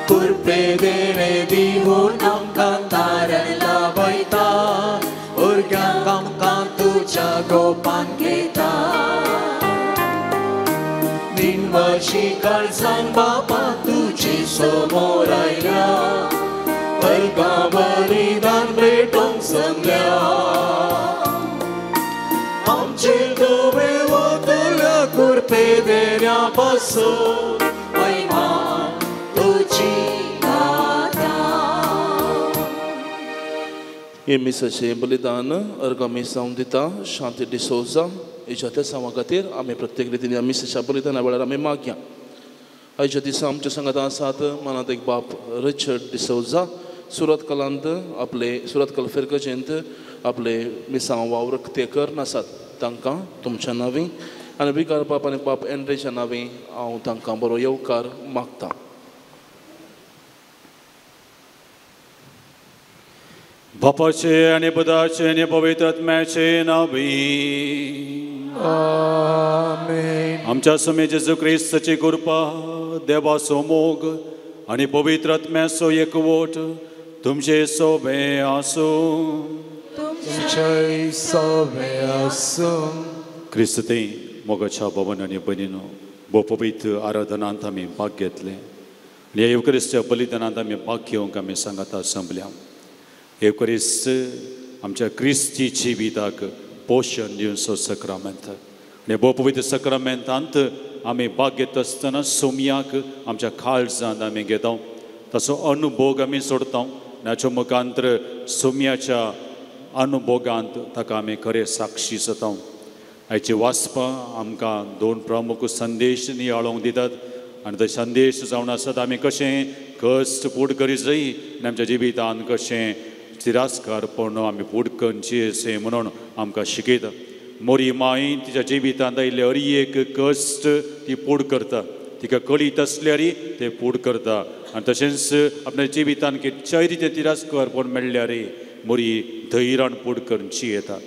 कृपे देणे दिवन आमकां तारण लाभयता, भुरग्यांक आमकां तुज्या गोपान घेता, निनवाशी काळजान बापा तुजे समोर आयल्या, अर्घा बलिदान भेटोवंक जमल्या, आमचे तुवें वतल्या कृपे देण्या पासून महिमा तुजी गाता. हे मिसाचें बलिदान अर्घा मिसांव दिता शांती डिसोजा हेच्या तेसांवा खातीर आमी प्रत्येक रितीन ह्या मिसाच्या बलिदाना वेळार आमी मागया. आयच्या दिसा आमच्या सांगाता आसात मनांत एक बाप रिचर्ड डिसोजा, सुरतकलांत आपले सुरतकल फिरगजेंत आपले मिसांव वावर ते करनासात, तांकां तुमच्या नांवी आनी विकार बाप आनी बाप एंड्रेच्या नांवी हांव तांकां बरो येवकार मागता. बापाचे आनी पुताचे आनी पवित्र आत्म्याचे नांवी. आमेन. आमच्या स्वामी जेजू क्रिस्ताची कृपा, देवाचो मोग आनी पवित्र आत्म्याचो एकवट तुमचे सोबे आसूं. तुमचे सोबे आसूं. क्रिस्ती मोगाच्या भवन आनी भयणीनो, भोव पवित्र आराधनांत आमी भाग घेतले आनी ह्या येवक्रिस्त्या बलिदानांत आमी भाग घेवंक आमी सांगाता संपल्या. येवक्रिस्त आमच्या क्रिस्ती जिविताक पोशण दिवचो सक्रामेंत आनी भोव पवित्र सक्रामेंतांत आमी भाग घेता आसतना सोमयाक आमच्या काळजांत आमी घेता, ताचो अनुभोग आमी सोडता आनी हाच्या मुखांतर सोमयाच्या अनुभोगांत ताका आमी खरें साक्षी जाता. आयची वाचपां आमकां दोन प्रमुख संदेश नियाळोंक दितात. आनी तो संदेश जावन आसात आमी कशें कश्ट पूड करी जाय आनी आमच्या जिवितान कशें तिरस्कारपण आमी पूड करची अशें म्हणून आमकां शिकयता. मोरी माई तिच्या जिवितांत आयिल्ले हर एक कश्ट ती पूड करता, तिका कळीत आसल्यार ते पूड करता आनी तशेंच आपल्या जिवितान कितच्याय रितीन तिरस्कारपण मेळ्ळ्यार मोरी धैर्यान पूड करची येता.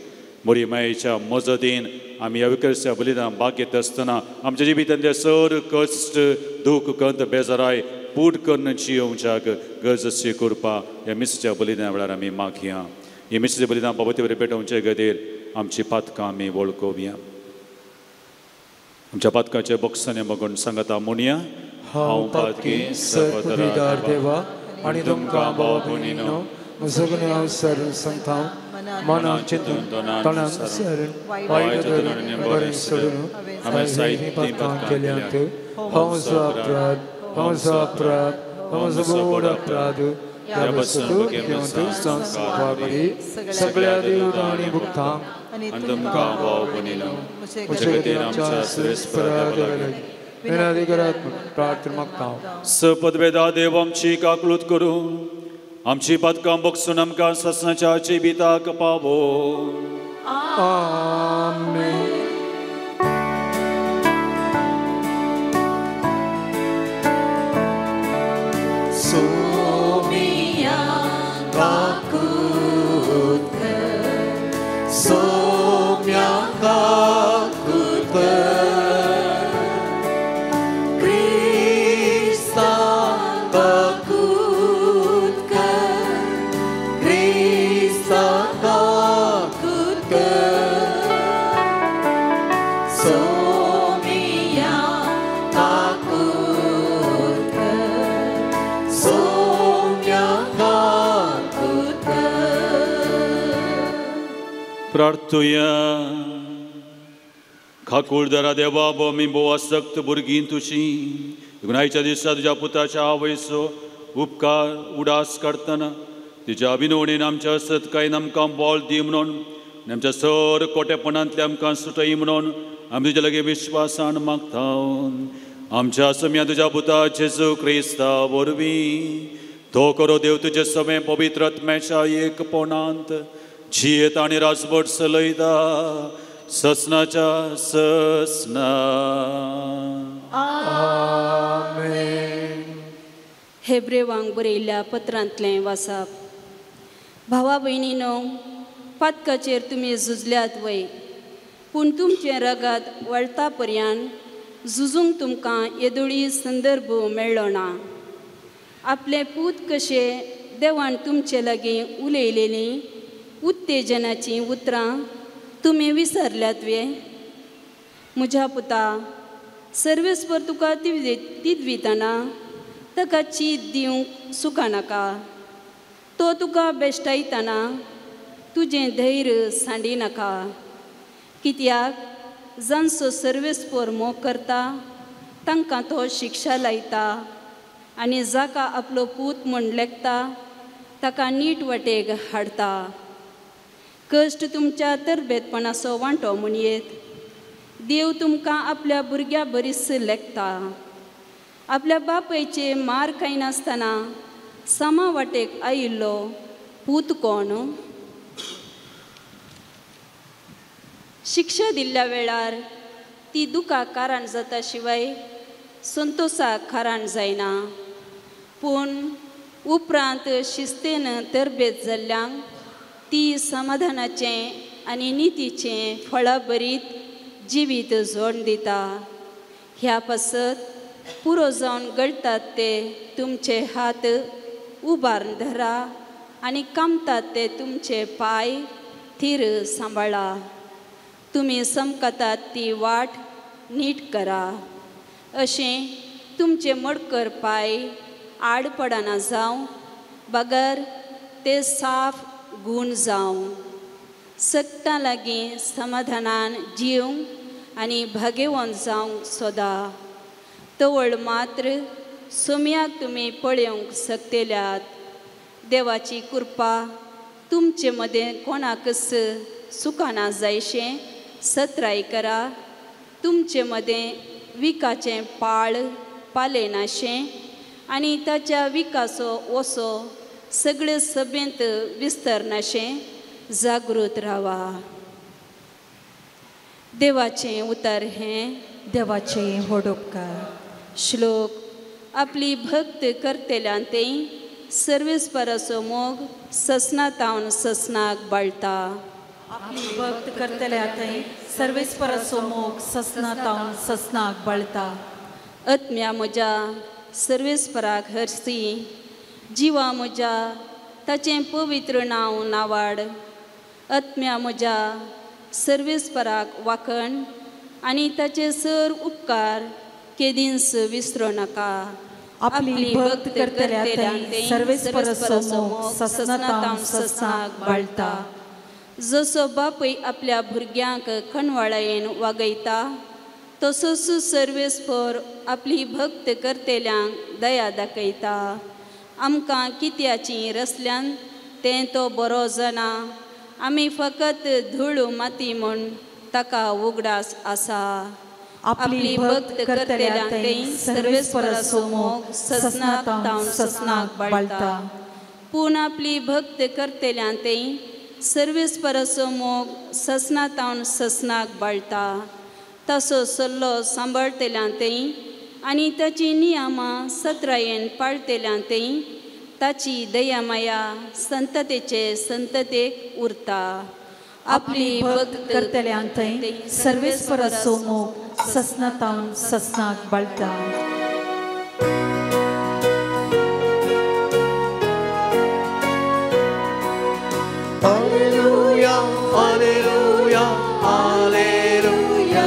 मोरी मायेच्या मजतीन आमी ह्या विक्रस्या बलिदान भाग घेता आसतना आमच्या जिवितांतले सर कश्ट दूख कंत बेजाराय पूड करून जियोवच्याक गरज अशी करपा ह्या मिसच्या बलिदाना वेळार आमी मागया. ही मिसच्या बलिदान बाबती बरें पेटोवचे खातीर आमची पातकां आमी वळखोवया. आमच्या पातकाचे बक्षाने बघून सांगता म्हणया, हांव पातकी सर्वपवित्र देवा आनी तुमकां भाव भयणींनो म्हजो हांव सरून सांगता मनान चिंतून तणान सरून वायट धरून बरें सोडून हांवें जायतीं पातकां केल्यांत. हांव म्हजो अपराध, हांव म्हजो अपराध, हांव म्हजो व्हड अपराध. ह्या पासून घेवन संस्कार सगळ्या देवतां आनी भुगतांक आनी तुमकां भाव भयणींनो म्हजे खातीर आमच्या सर्वेस्परा देवा विनंती करात प्रार्थना मागता. सपदवेदा देव आमची काकळूत करूं, आमची पातकां बक्षून आमकां सासणाच्या जिविताक पावो. आमेन. सोम्या काकूत कर, सोम्या काकूत कर, क्रिस्ता काकूत कर, क्रिस्ता काकूत कर, सोम्या काकूत कर, सोम्या काकूत कर. प्रार्थुया. खाकुळदारा देवा बो आमी भोव आसक्त भुरगीं तुजी गुणायच्या दिसा तुज्या पुताच्या आवयचो उपकार उडास काडटना तिच्या अभिनवणीन आमच्या सतकायेन आमकां बळ दी म्हणून आनी आमच्या सर कोटेपणांतले आमकां सुटय म्हणून आमी तुज्या लागीं विश्वासान मागता. आमच्या सम्या तुज्या पुता जेजू क्रिस्ता वरवीं तो करो देव तुजे समें पवित्र आत्म्याच्या एकपणांत जियेता आनी राजवट चलयता ससनाच्या ससना. आमेन. हेब्रेवांक बरयल्ल्या पत्रांतलें वासाप. भावा भयणीनो, पातकाचेर तुमी झुजल्यात वय, पूण तुमचें रगत वळता पर्यान झुजूंक तुमकां येदोळी संदर्भ मेळ्ळो ना. आपले पूत कशे देवान तुमचे लागीं उलयलेलीं उत्तेजनाचीं उतरां तुमी विसरल्यात वे? म्हज्या पुता, सर्वेस्पर तुका तिदवितना ताका चीत दिवंक सुखानाका, तो तुका बेश्टायतना तुजें धैर्य सांडिनाका. कित्याक जांचो सर्वेस्पर मोग करता तांकां तो शिक्षा लायता आनी जाका आपलो पूत म्हूण लेखता ताका नीट वाटेक हाडटा. कश्ट तुमच्या तरबेतपणाचो वांटो म्हणयेत, देव तुमकां आपल्या भुरग्या बरीच लेखता. आपल्या बापायचे मार खायनासतना समा वाटेक आयिल्लो पूत कोण? शिक्षा दिल्ल्या वेळार ती दुखाक कारण जाता शिवाय संतोसाक कारण जायना, पूण उपरांत शिस्तेन तरबेत जाल्ल्यांक ती समाधानाचें आनी नितीचें फळां भरीत जिवीत जोड दिता. ह्या पासत पुरो जावन गळटात ते तुमचे हात उबारून धरा आनी कामतात ते तुमचे पांय थीर सांबाळा. तुमी समकतात ती वाट नीट करा, अशें तुमचे मडकर पांय आड पडना जावं, बगर ते साफ गूण जावं. सगटां लागीं समाधानान जिवंक आनी भागेवंत जावंक सोदा. तवळ मात्र सोम्याक तुमी पळोवंक शकतल्यात. देवाची कृपा तुमचे मदें कोणाकच सुखाना जायशें सत्राय करा. तुमचे मदें विकाचें पाळ पालयनाशें आनी ताच्या विकासो वसो सगळे सभेंत विस्तरनाशें जागृत रावा. देवाचें उतर हें देवाचें व्हड उपकार. श्लोक आपली भक्त करतेल्यान तें सर्वेस्पराचो मोग ससनातावन ससनाक बाळटा. आपली भक्त करतल्या थंय सर्वेस्पराचो मोग ससनातावन ससनाक बाळटा. आत्म्या म्हज्या सर्वेस्पराक हरसी, जिवा म्हज्या ताचें पवित्र नांव नावाड. आत्म्या म्हज्या सर्वेस्पराक वाखण आनी ताचे सर उपकार केदींच विसरूं नाका. आपली भक्त करतल्या थंय सर्वेस्पराचो मोग ससनातावन ससनाक बाळटा. जसो बापूय आपल्या भुरग्यांक खणवाळायेन वागयता तसोच सर्वेस्पर आपली भक्त करतेल्यांक दया दाखयता. आमकां कित्याची रसल्यान तें तो बरो जाणा, आमी फकत धूळ माती म्हूण ताका उगडास आसा. आपली भक्त करतल्या थंय सर्वेस्पराचो मोग ससनातावन ससनाक बाळटा. पूण आपली भक्त करतेल्यां थंय सर्वेस्पराचो मोग ससनातावन ससनाक बाळटा. तसो सल्लो सांबाळतेल्यां थंय आनी ताची नियमां सत्रायेन पाळतेल्यां थंय ताची दयामाया संततेचे संततेक उरता. आपली भक्त करतल्यां थंय सर्वेस्पराचो मोग ससनातावन ससनाक बाळटा. Alleluia, alleluia, alleluia,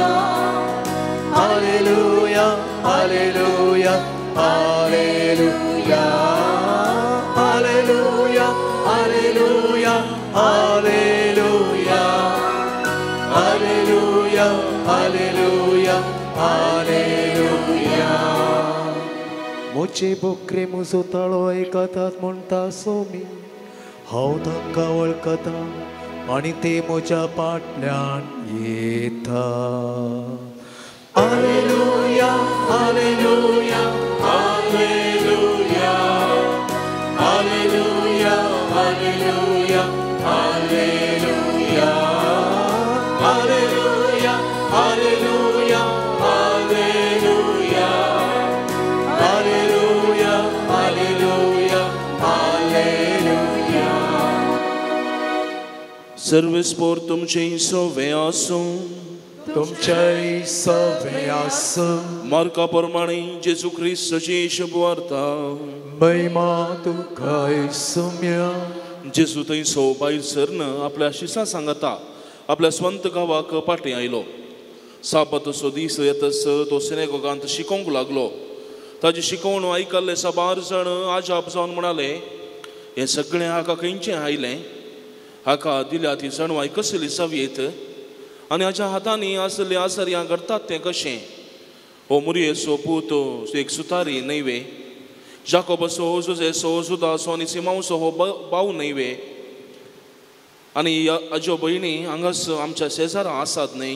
alleluia, alleluia, alleluia, alleluia, alleluia, alleluia, alleluia, alleluia, alleluia. मोचे Bokre म्हजो ताळो आयकतात म्हणटा सोमी, हांव तांकां वळखता आनी ते म्हज्या फाटल्यान येता. Alleluia, alleluia, alleluia, alleluia, alleluia, alleluia, alleluia, alleluia, alleluia, alleluia, alleluia, alleluia. सर्वेस्पर तुमचें सवे आसूं. तुमचें सवे आसूं. मार्का प्रमाणे जेजू क्रिस्ताची शुभवार्ता. महिमा तुका सुम्या. जेजू थंय भायर सरन आपल्या शिसां सांगता आपल्या स्वंत गांवाक फाटीं आयलो. साबाताचो दीस येतच तो सिनेगोगांत शिकोवंक लागलो. ताजी शिकोवण आयकल्ले साबार जाण आजाप जावन म्हणाले, हें सगळें हाका खंयचें आयलें? हाका दिल्या ती जाणवाय कसली जावयेत आनी हाच्या हातांनी आसले आसर्यां घडटात तें कशें? हो मुरयेचो पूत एक सुतारी न्हय वे? जाकोबाचो, जुजेचो, जुदाचो आनी सिमांवचो हो भाव न्हय वे? आनी हाज्यो भयणी हांगाच आमच्या शेजारा आसात न्हय?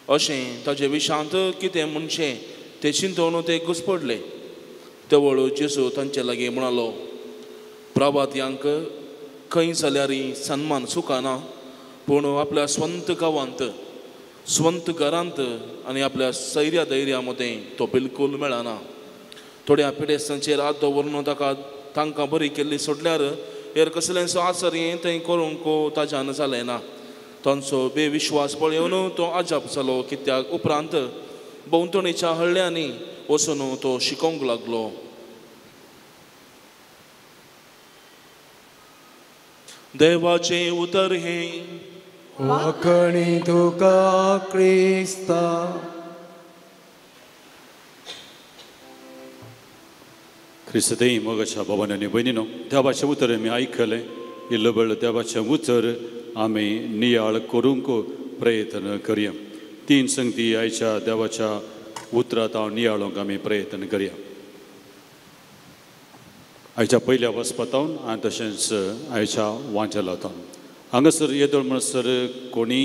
अशें ताजे विशांत कितें म्हणचें तें चिंतून ते घुसपडले. तेवळ जेजू तांचे लागीं म्हणालो, प्रभात्यांक खंय जाल्यार सन्मान चुकना, पूण आपल्या स्वंत गांवांत, स्वंत घरांत आनी आपल्या सैर्या धैर्या मदें तो बिलकूल मेळना. थोड्या पिडेस्तांचेर हात दवरून ताका तांकां बरी केल्ली सोडल्यार हेर कसलेंच आचर्य थंय करूंक ताज्यान जालें ना. तांचो बेविश्वास पळोवन तो अजाप जालो, कित्याक उपरांत भोंवतणीच्या हळ्ळ्यांनी वचून तो शिकोवंक लागलो. देवाचें उतर हें वाकणी तुका क्रिस्ता. क्रिस्तदेई मोगाच्या बाबांनी आनी भयणीनो, देवाचें उतर आमी आयकलें. इल्लो देवाचें उतर आमी नियाळ करूंक प्रयत्न करया. तीन संगती आयच्या देवाच्या उतरांत हांव नियाळूंक आमी प्रयत्न करया. आयच्या पयल्या वचपातावन आनी तशेंच आयच्या वांचलातावन हांगासर येदोळ म्हणसर कोणी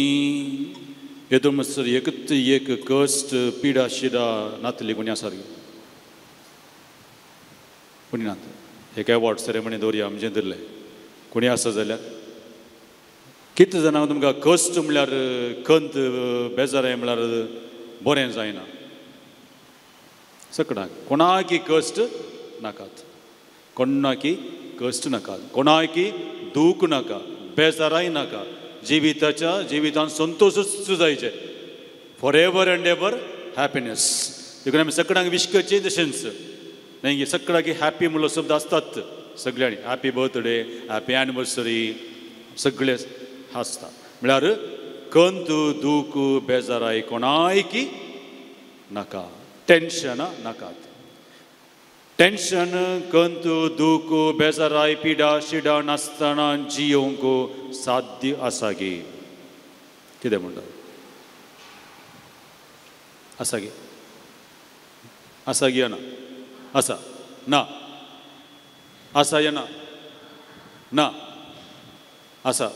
येदोळ म्हणसर एकच एक कश्ट पिडा शिडा नातली कोणी आसा. कोणी ना एक एवॉर्ड सेरेमनी दवरया आमचें धरलें कोणी आसा जाल्यार कितले जाणांक तुमकां कश्ट म्हणल्यार खंत बेजाराय म्हणल्यार बरें जायना सगळ्यांक कोणाकी कश्ट नाकात कोणाकी कश्ट नाका कोणाकी दूख नाका बेजाराय नाका जिविताच्या जिवितान संतोशूच जायचे for ever and ever happiness. देखून आमी सगळ्यांक विश करचें तशेंच न्ही सगळ्यांक हॅपी म्हणलो शब्द आसतात सगळ्यांनी हॅपी बर्थडे हॅपी एनिवर्सरी सगळे आसता म्हळ्यार खंत दूख बेजाराय कोणायकी नाका टेन्शनां नाकात टेन्शन खंत दूख बेजाराय पिडा शिडा नासतना जियोंक साध्य आसा गी कितें म्हणटा आसा गी आसा गी ना आसा ना आसा या ना ना आसा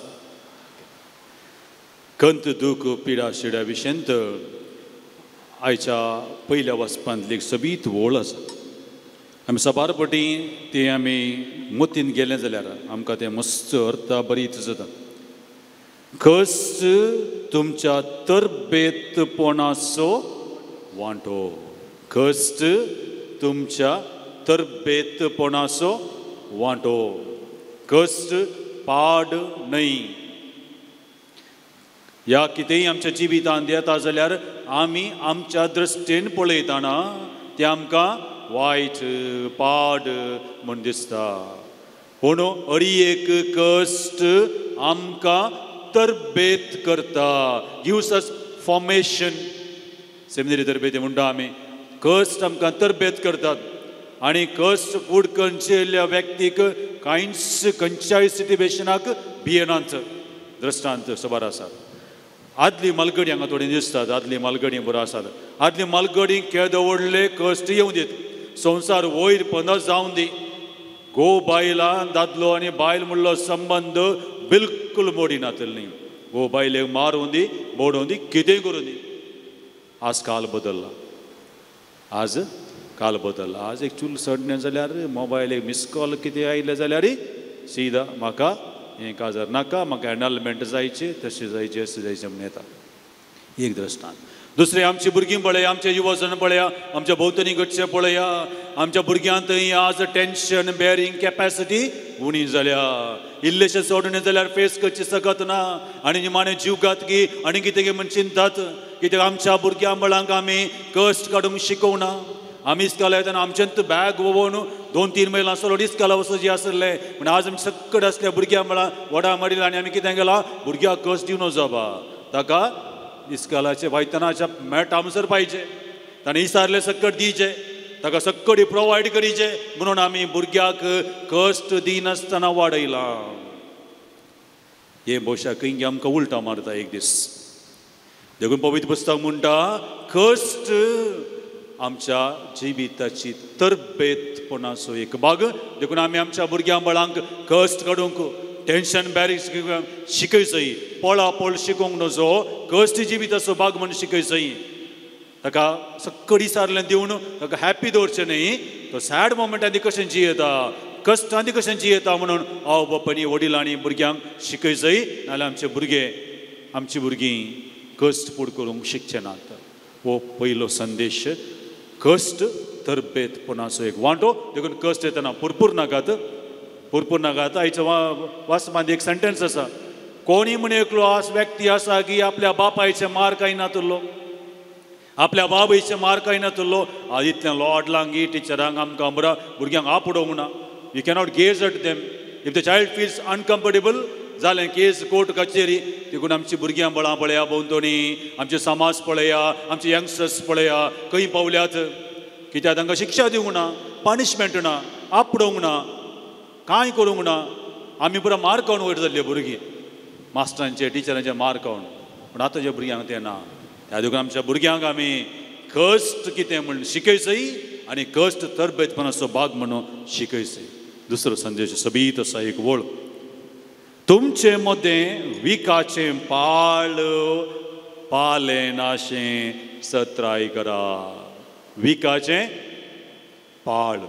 खंत दूख पिडा शिडा विशयंत आयच्या पयल्या वाचपांतली एक सोबीत वळ आसा. आमी साबार पटी ती आमी मतीन गेलें जाल्यार आमकां तें मस्त अर्था बरी जाता. कश्ट तुमच्या तरबेतपणाचो वांटो कश्ट तुमच्या तरबेतपणाचो वांटो कश्ट पाड न्हय. ह्या कितेंय आमच्या जिवितांत येता जाल्यार आमी आमच्या दृश्टीन पळयतना तें आमकां वायट पाड म्हूण दिसता पूण अरी एक कश्ट आमकां तरबेत करता गिव्स अस फॉर्मेशन सेमिनरी तरबेती म्हणटा आमी कश्ट आमकां तरबेत करतात आनी कश्ट फूड खंयच्या व्यक्तीक कांयच खंयच्याय सिट्युएशनाक भियेनात दृश्टांत साबार आसात. आदली मालगडी हांगा थोडी दिसतात आदली मालगडी बरो आसात आदली मालगडी केदो व्हडले कश्ट येवं दीत संवसार वयर पंदर जावन दी घोव बायलां दादलो आनी बायल म्हणलो संबंद बिलकुल मोडिनातली घोव बायलेक मारूं दी मोडूं दी कितेंय करूं दी. आज काल बदल्ला आज काल बदल्ला आज एक चूल सडणें जाल्यार मोबायल एक मिस कॉल कितें आयलें जाल्यार सीधा म्हाका हें काजार नाका म्हाका एनलमेंट जायचें तशें जायचें अशें जायचें म्हूण येता एक दृश्टांत. दुसरें आमची भुरगीं पळया आमचे युवजण पळया आमच्या भोंवतणी घडचें पळया आमच्या भुरग्यांतय आज टेन्शन बेरींग कॅपॅसिटी उणी जाल्या इल्लेशें सोडून जाल्यार फेस करची सकत ना आनी निमाणें जीवघातकी आनी कितें म्हूण चिंतात कित्याक आमच्या भुरग्यां बळांक आमी कश्ट काडूंक शिकोवना. आमी इस्काला येतना आमच्यान बॅग वोवन 2-3 मैल आसलो इस्काला वचूं आसलें पूण आज आमी सक्कड आसल्या भुरग्यां बळां वडा मारिल्ला आनी आमी कितें केलां भुरग्याक कश्ट दिवन जाबा ताका इस्कालाचे वयतनाच्या मेटा म्हणसर पाहिजे ताणें इसारले सक्कड दिवचे ताका सक्कडी प्रोवायड करीचे म्हणून आमी भुरग्याक कश्ट दिनासतना वाडयलां. हे भोवशा खंय आमकां उल्टा मारता एक दीस. देखून पवित्र पुस्तक म्हणटा कश्ट आमच्या जिविताची तरबेतपणाचो एक भाग. देखून आमी आमच्या भुरग्यां बळांक कश्ट काडूंक टेन्शन बॅरिंग शिकयचय पळापळ शिकोवंक नजो कश्ट जिविताचो भाग म्हूण शिकयचय ताका सक्कडी सारलें दिवन ताका हॅप्पी दवरचें न्ही तो सॅड मोमेंटांनी कशें जियेता कश्टांनी कशें जियेता म्हणून आवय बापायनी वडिलांनी भुरग्यांक शिकयचय नाजाल्यार आमचे भुरगे आमची भुरगीं कश्ट फूड करूंक शिकचे नात. हो पयलो संदेश कश्ट तरबेतपणाचो एक वांटो. देखून कश्ट येतना पुरपूर नाकात पुरपूर नाकात. आयच्या वाचपांत एक सेंटेन्स आसा कोणी म्हण एकलो आस व्यक्ती आसा की आपल्या बापायचे मार कांय नातुल्लो आपल्या बाबयचे मार कांय नातुल्लो. आज इतलें लॉडलांगी टिचरांक आमकां बरा भुरग्यांक आपडोवंक ना. You cannot gaze at them if the child feels uncomfortable जालें केस कोर्ट कचेरी. देखून आमची भुरग्यां बळां पळया भोंवतणी आमचे समाज पळया आमचे यंगस्टर्स पळया खंय पावल्यात कित्याक तांकां शिक्षा दिवंक ना पनिशमेंट ना आपडोवंक ना कांय करूंक ना. आमी पुरा मार खावन वयर जाल्ले भुरगीं मास्टरांचे टिचरांचे मार खावन पूण आतांच्या भुरग्यांक तें ना. त्या देखून आमच्या भुरग्यांक आमी कश्ट कितें म्हूण शिकयचय आनी कश्ट तरबेतपणाचो भाग म्हणून शिकयचय. दुसरो संदेश सोबीत आसा एक वळ तुमचे मदें विकाचें पाळ पालें नाशें सत्राय करा. विकाचें पाळ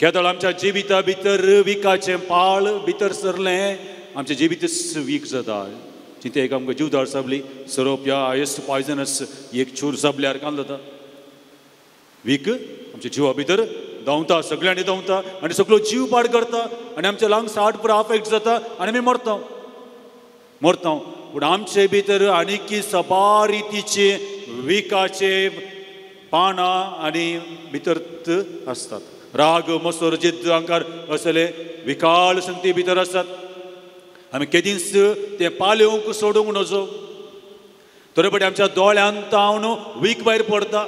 केदळ आमच्या जिविता भितर विकाचें पाळ भितर सरलें आमचें जिवीतच वीक जाता. चिंते एक आमकां जीवदार साबली सोरोप ह्या हायस्ट पॉयजनस एक चूर साबल्यार काम जाता. वीक आमच्या जिवा भितर धांवता, सगळ्यांनी धांवता आनी सगळो जीव पाड करता आनी आमच्या लंग्स हार्ट पुरो अफेक्ट जाता आनी आमी मरता मरता. पूण आमचे भितर आनीकी सबार रितीचे विकाचे पानां आनी भितर आसतात. राग, मसर, जिद्द, अहंकार असले विकाळ संगती भितर आसतात. आमी केदींच तें पालेवंक सोडूंक नजो. थोडे फावटी आमच्या दोळ्यान तावन वीक भायर पडता,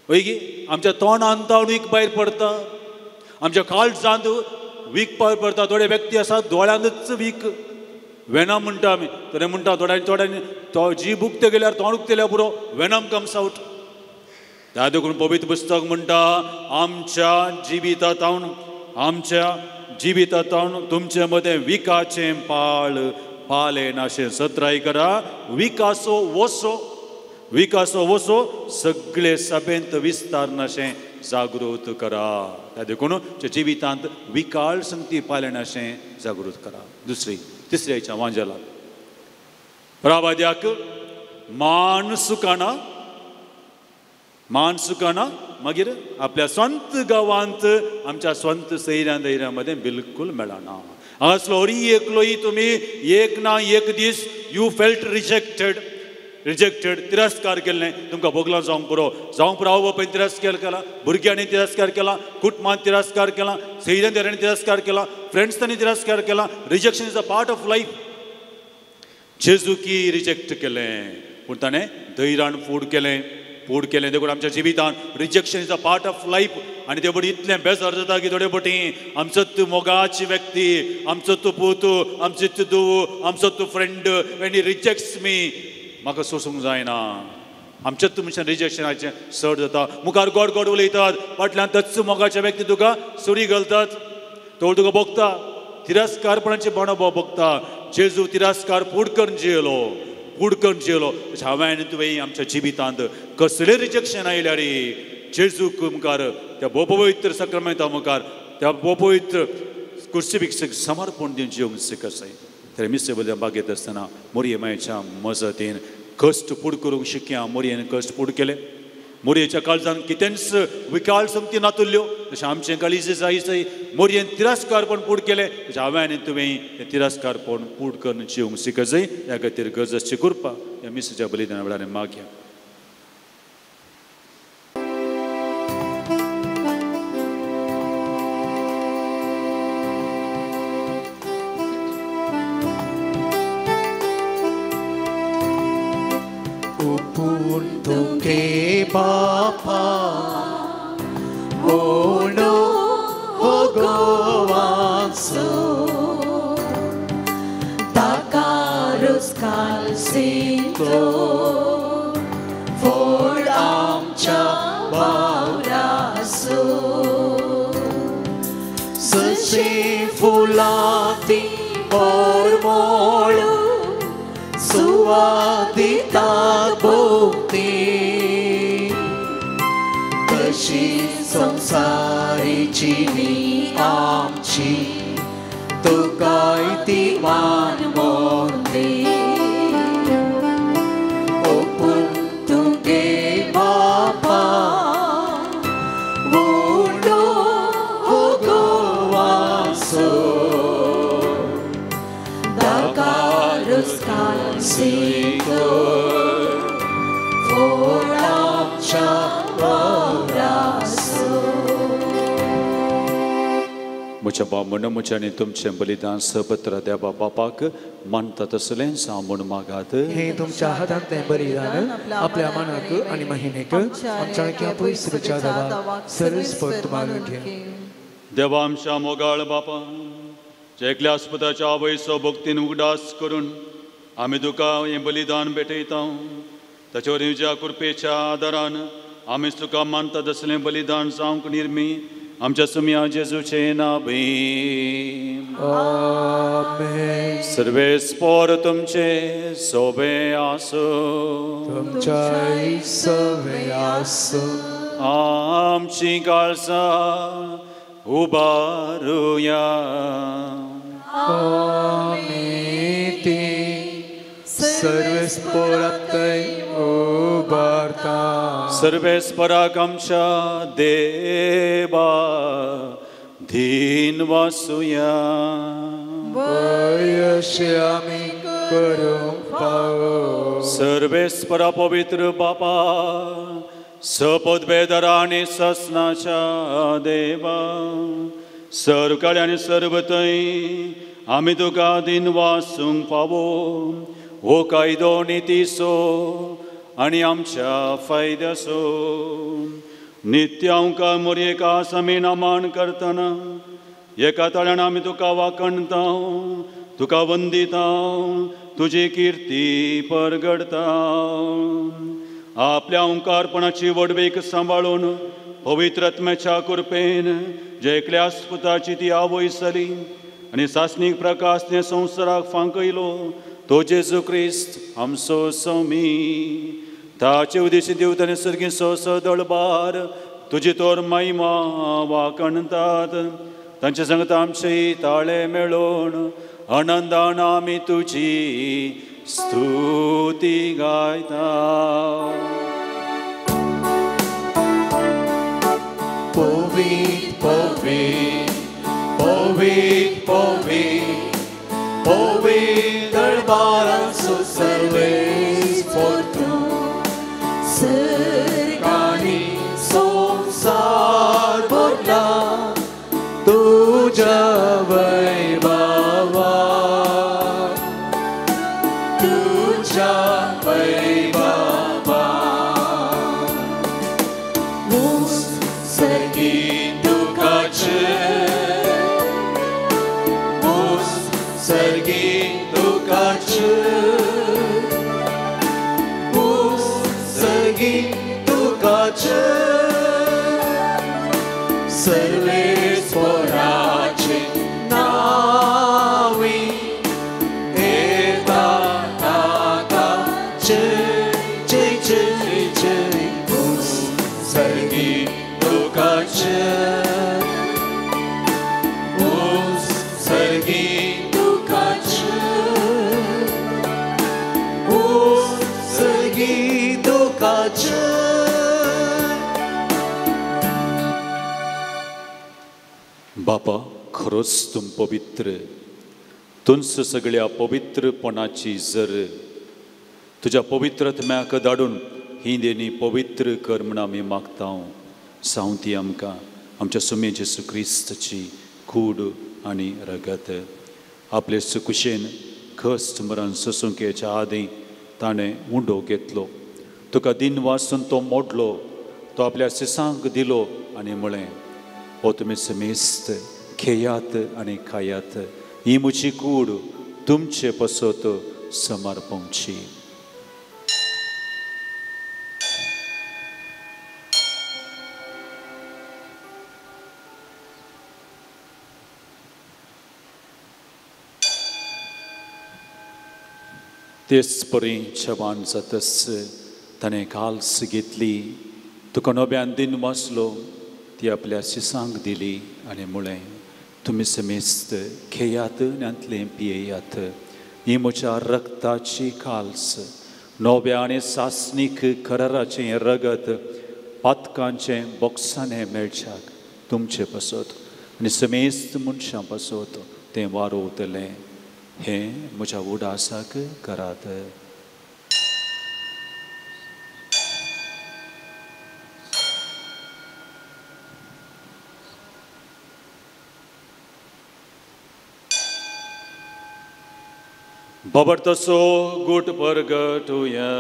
वय की आमच्या तोंडान तावन वीक भायर पडता, आमच्या काळजांत वीक भायर पडता. थोडे व्यक्ती आसात दोळ्यांतच वीक वेनम म्हणटा आमी. थोडे म्हणटा थोड्यांनी थोड्यांनी तो जीब उक्ते गेल्यार तोंड उक्तेल्यार पुरो वेनम कम्स आवट. त्या देखून पवित्र पुस्तक म्हणटा आमच्या जिवितांत आमच्या जिवितांत तुमचे मदें विकाचें पाळ पालें नाशें सत्राय करा. विकासो वसो, विकासो वसो सगळे सभेंत विस्तार नाशें जागृत करा. त्या देखून आमच्या जिवितांत विकाळ संगती पालें नाशें जागृत करा. दुसरी तिसऱ्याच्या वांजेला प्रावाद्याक मान सुकाना, मान सुकाना मागीर आपल्या स्वंत गांवांत आमच्या स्वंत सैऱ्यां दैऱ्यां मदें बिलकूल मेळना. हांगासलो हरी एकलोय तुमी एक ना एक दीस you felt rejected, rejected तिरस्कार केल्लें तुमकां भोगलां जावंक पुरो, जावंक पुरो. आवय बापायन तिरस्कार केला, भुरग्यांनी तिरस्कार केला, कुटुंबान तिरस्कार केला, सैऱ्यां दैऱ्यांनी तिरस्कार केला, फ्रेंड्सांनी तिरस्कार केला. Rejection is a part of life. जेजूकी reject केलें पूण ताणें धैर्यान फूड केलें, फूड केलें. देखून आमच्या जिवितान rejection is a part of life. आनी ते पटी इतलें बेजार जाता की थोडे पटी आमचो तूं मोगाची व्यक्ती, आमचो तूं पूत, आमचो तूं धूव, आमचो तूं friend, when he rejects me म्हाका सोसूंक जायना. आमच्याच मनशान रिजेक्शनाचें चड जाता. मुखार गोड गोड उलयतात, फाटल्यान तच मोगाच्या व्यक्ती तुका सुरी घालतात, तो तुका भोगता, तिरस्कारपणाचे अणभव भोगता. जेजू तिरस्कार फूड करून जियेलो, फूड करून जियेलो. तशें हांवें आनी तुवें आमच्या जिवितांत कसलें रिजेक्शन आयल्यार जेजूक मुखार त्या भोपवित्र सक्रामेंता मुखार त्या भोपवित्र कुर्सिफिक्सीक समर्पण दिवन जिवंक शिकसाय. तर मिसे बदल्या बागेत आसतना मोरये मायच्या मजतीन कश्ट फूड करूंक शिकया. मोरयेन कश्ट फूड केले, मोरयेच्या काळजान कितेंच विकाळ संगती नातुल्ल्यो. तशें आमचें काळीज जायचय मोरयेन तिरस्कारपण फूड केलें. तशें हांवें आनी तुवें तें तिरस्कारपण फूड करून जिवंक शिकजय. ह्या खातीर गरज आसची कृपा ह्या मिसाच्या बलिदाना वेळार मागया. बापा ओणो हो गोवाचो ताका रुस्काल सिंतलो फोड आमच्या वावरासो सशी फुलां ती परमळ सुवादितात भोवती तशी संसारीची नी आमची तुकाय ती मान मोंदी ओपून तुगे बापा वोडो हो गोवासो ताका रुस्काल सिंतलो फोड आमच्या म्हज्या बाब म्हण म्हज्या आनी तुमचें बलिदान सपत्र देवा बापाक मानता तसलेंच हांव म्हूण मागात. हे तुमच्या हातांतलें बलिदान आपल्या मनाक आनी महिनेक आमच्या पयसुच्या देवा सर्वेस्पर मानून घे. देवा आमच्या मोगाळ बापा, जे एकल्या आस्पताच्या आवयचो भक्तीन उगडास करून आमी तुका हें बलिदान भेटयता. ताचे वरवीं तुज्या कृपेच्या आदारान आमी तुका मानता तसलें बलिदान जावंक निर्मी आमच्या सुम्या जेजूचे नावे. आमेन. सर्वेस्पर तुमचे सोबे आसूं, तुमच्याय सवे आसूं. आमची काळजां उबारुया. आमी ती सर्वेस्परातय उबारता. सर्वेस्पराक आमच्या देवा धीन वासुया. बयशे आमी करूंक फावो. सर्वेस्परा पवित्र बापा सपदबेदरा आनी ससनाच्या देवा सर्व आनी सर्व थंय आमी तुका दिन वासूंक फावो हो कायदो नितीचो आनी आमच्या फायद्याचो. नित्यांका मोरयेका आमी नामान करतना एका ताळ्यान आमी तुका वाखणता, तुका वंदिता, तुजी किर्ती परगडता. आपल्या ओंकारपणाची व्हडवीक सांबाळून पवित्र आत्म्याच्या कृपेन जे एकल्या पुताची ती आवय जाली आनी सासणीक प्रकाश ने संवसाराक फांकयलो तो जेजू क्रिस्त आमचो स्वामी. ताचे उदेशी देवताने सर्गी सदळबार तुजी तोर महिमा वाखणतात. तांचे सांगता आमचे ताळे मेळोवन आनंदान आमी तुजी स्तुती गायता. पवित्र पवित्र पवित्र पवित्र पवित्र दरबारांचो सर्वेस्पर तूं सर्गांनी संवसार भरला तुज्या वैभवान, तुज्या वैभवान. सर्गी तुका जय, सर्गी तुका जय, सर्गी तुका जय. सर्वेस्पराचे नांवी येता ताका जय जय जय जय. सर्गी तुका जय, सर्गी तुका जय, सर्गी तुका जय. बापा खरोच तूं पवित्र, तुंच सगळ्या पवित्रपणाची जर तुज्या पवित्र आत्म्याक धाडून ही देणी पवित्र कर म्हूण आमी मागता. सावती आमकां आमच्या सुमे जेजू क्रिस्ताची कूड आनी रगत. आपले सुकुशेन खस्त मरण सोसूंकेच्या आदीं ताणें उंडो घेतलो, तुका दिन वासून तो मोडलो, तो आपल्या सिसांक दिलो आनी म्हळें, हो तुमी समेस्त खेयात आनी खायात, ही म्हजी कूड तुमचे पसत समर्पणची. तेच परी जेवण जातच ताणें काल्स घेतली, तुका नव्यान दिन वाचलो, ती आपल्या शिसांक दिली आनी म्हळें, तुमी समेस्त खेयात आनी पियेयात, ही म्हज्या रक्ताची काल्स, नव्या आनी सासणीक कराराचें रगत पातकांचें बोक्साणें मेळच्याक तुमचे पासत आनी समेस्त मनशां पासत तें वारोवतलें. हें म्हज्या उडासाक करात. बाबर तसो गुट परगटुया.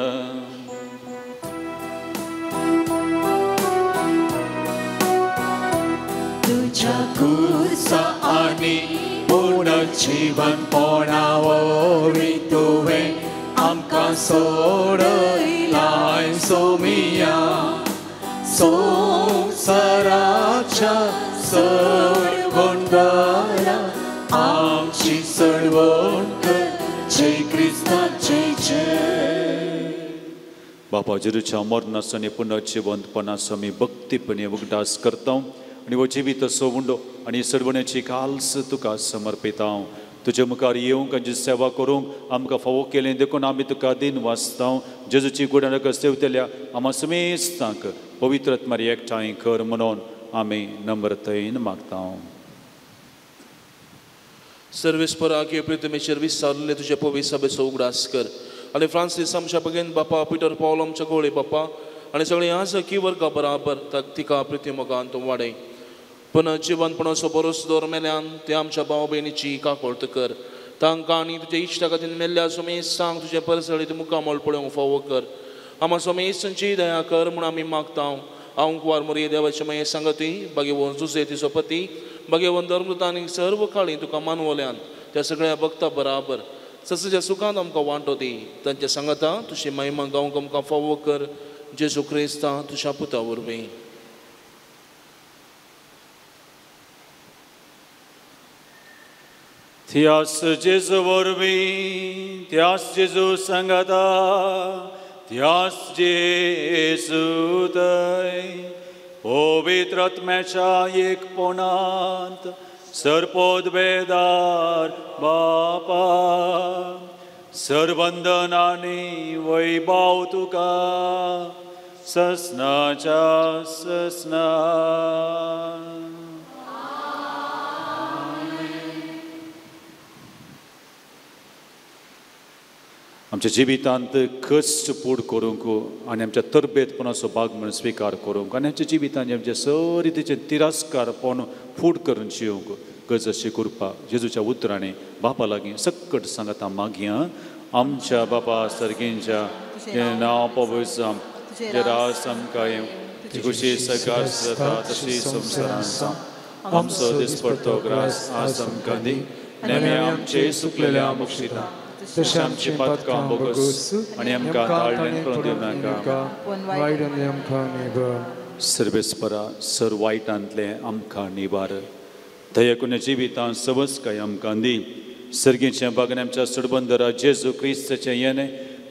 तुझ्या कुर्सा आनी पुनर्जीवनपणा वरवीं तुवें आमकां सोडयलाय सोमिया. संवसाराच्या सडवणदारा आमची सडवण कर, जय क्रिस्ता जय जय. बापा जेजूच्या मरणाचो आनी पुनर्जिवंतपणाचो आमी भक्तीपणी उगडास करता आनी हो जिवीत असो उंडो आनी सरवण्याची काल्स तुका समर्पिता. तुजे मुखार येवंक आनी सेवा करूंक आमकां फावो केलें देखून आमी तुका दिन वाचता. जेजूची गुणाक सेवतल्या आमा समेस्तांक पवित्र आत्मार एकठांय कर म्हणून आमी नम्रतायेन मागता. सर्वेस्पराक प्रितमेचेर विसारले तुजे पवित्र सभेचो उगडास कर आनी फ्रांसीस आमच्या बगेन बापा, पिटर पावल आमच्या गोळे बापा आनी सगळे आजकी वर्गा बराबर तिका प्रिती मोगान तूं वाडय. पूण जिवनपणाचो बरोस दवर मेल्यान ते आमच्या भाव भयणीची काकोळत कर. तांकां आनी तुज्या इश्टा खातीर मेल्ल्या सोमेस्तांक तुजें परसळीत मुखामळ पळोवंक फावो कर. आमा सोमेस्तांची दया कर म्हूण आमी मागता. हांव कुवार मोरये देवाचे मागीर सांगती बागेवन जुजे तिचो पती बागेवन धर्मदूत आनी सर्व काळी तुका मानवल्यान त्या सगळ्या भक्ता बराबर ससच्या सुखांत आमकां वांटो दी. तांच्या सांगता तुजी महिमा गावंक आमकां फावो कर. जेजू क्रिस्ता तुज्या पुता वरवीं. त्यास जेजू वरवीं, त्यास जेजू सांगता, त्यास जेजू थंय पवित्र आत्म्याच्या एकपणांत सर्पोद्वेदार बापा सरवंदन आनी वैभव तुका ससनाच्या ससना. आमच्या जिवितांत कश्ट पूड करूंक आनी आमच्या तरबेतपणाचो भाग म्हणून स्विकार करूंक आनी आमच्या जिवितांत आमच्या सरितीचे तिरस्कारपण फूड करून जिवंक गरज अशी कृपा जेजूच्या उतरांनी बापा लागीं सक्कट सांगता मागया. आमच्या बापा सर्गींच्या तुजें नांव पवित्र जावं, तुजें राज आमकां येवं, तुजी खुशी सकाळ जाता तशी संवसारांत जावं. आमचो दिसपडतो ग्रास आज आमकां दी आनी आमी आमचे सुकलेल्या बक्षिता तशें आमची पातकां बोगस आनी आमकां ताळणें करून दिवं नाका. सर्वेस्परा सर वायटांतलें आमकां निवार. दयेकुन्या जिवितांत सवसकाय आमकां दी. सर्गीचें बागन आमच्या सुडबंदरा जेजू क्रिस्ताचें येणें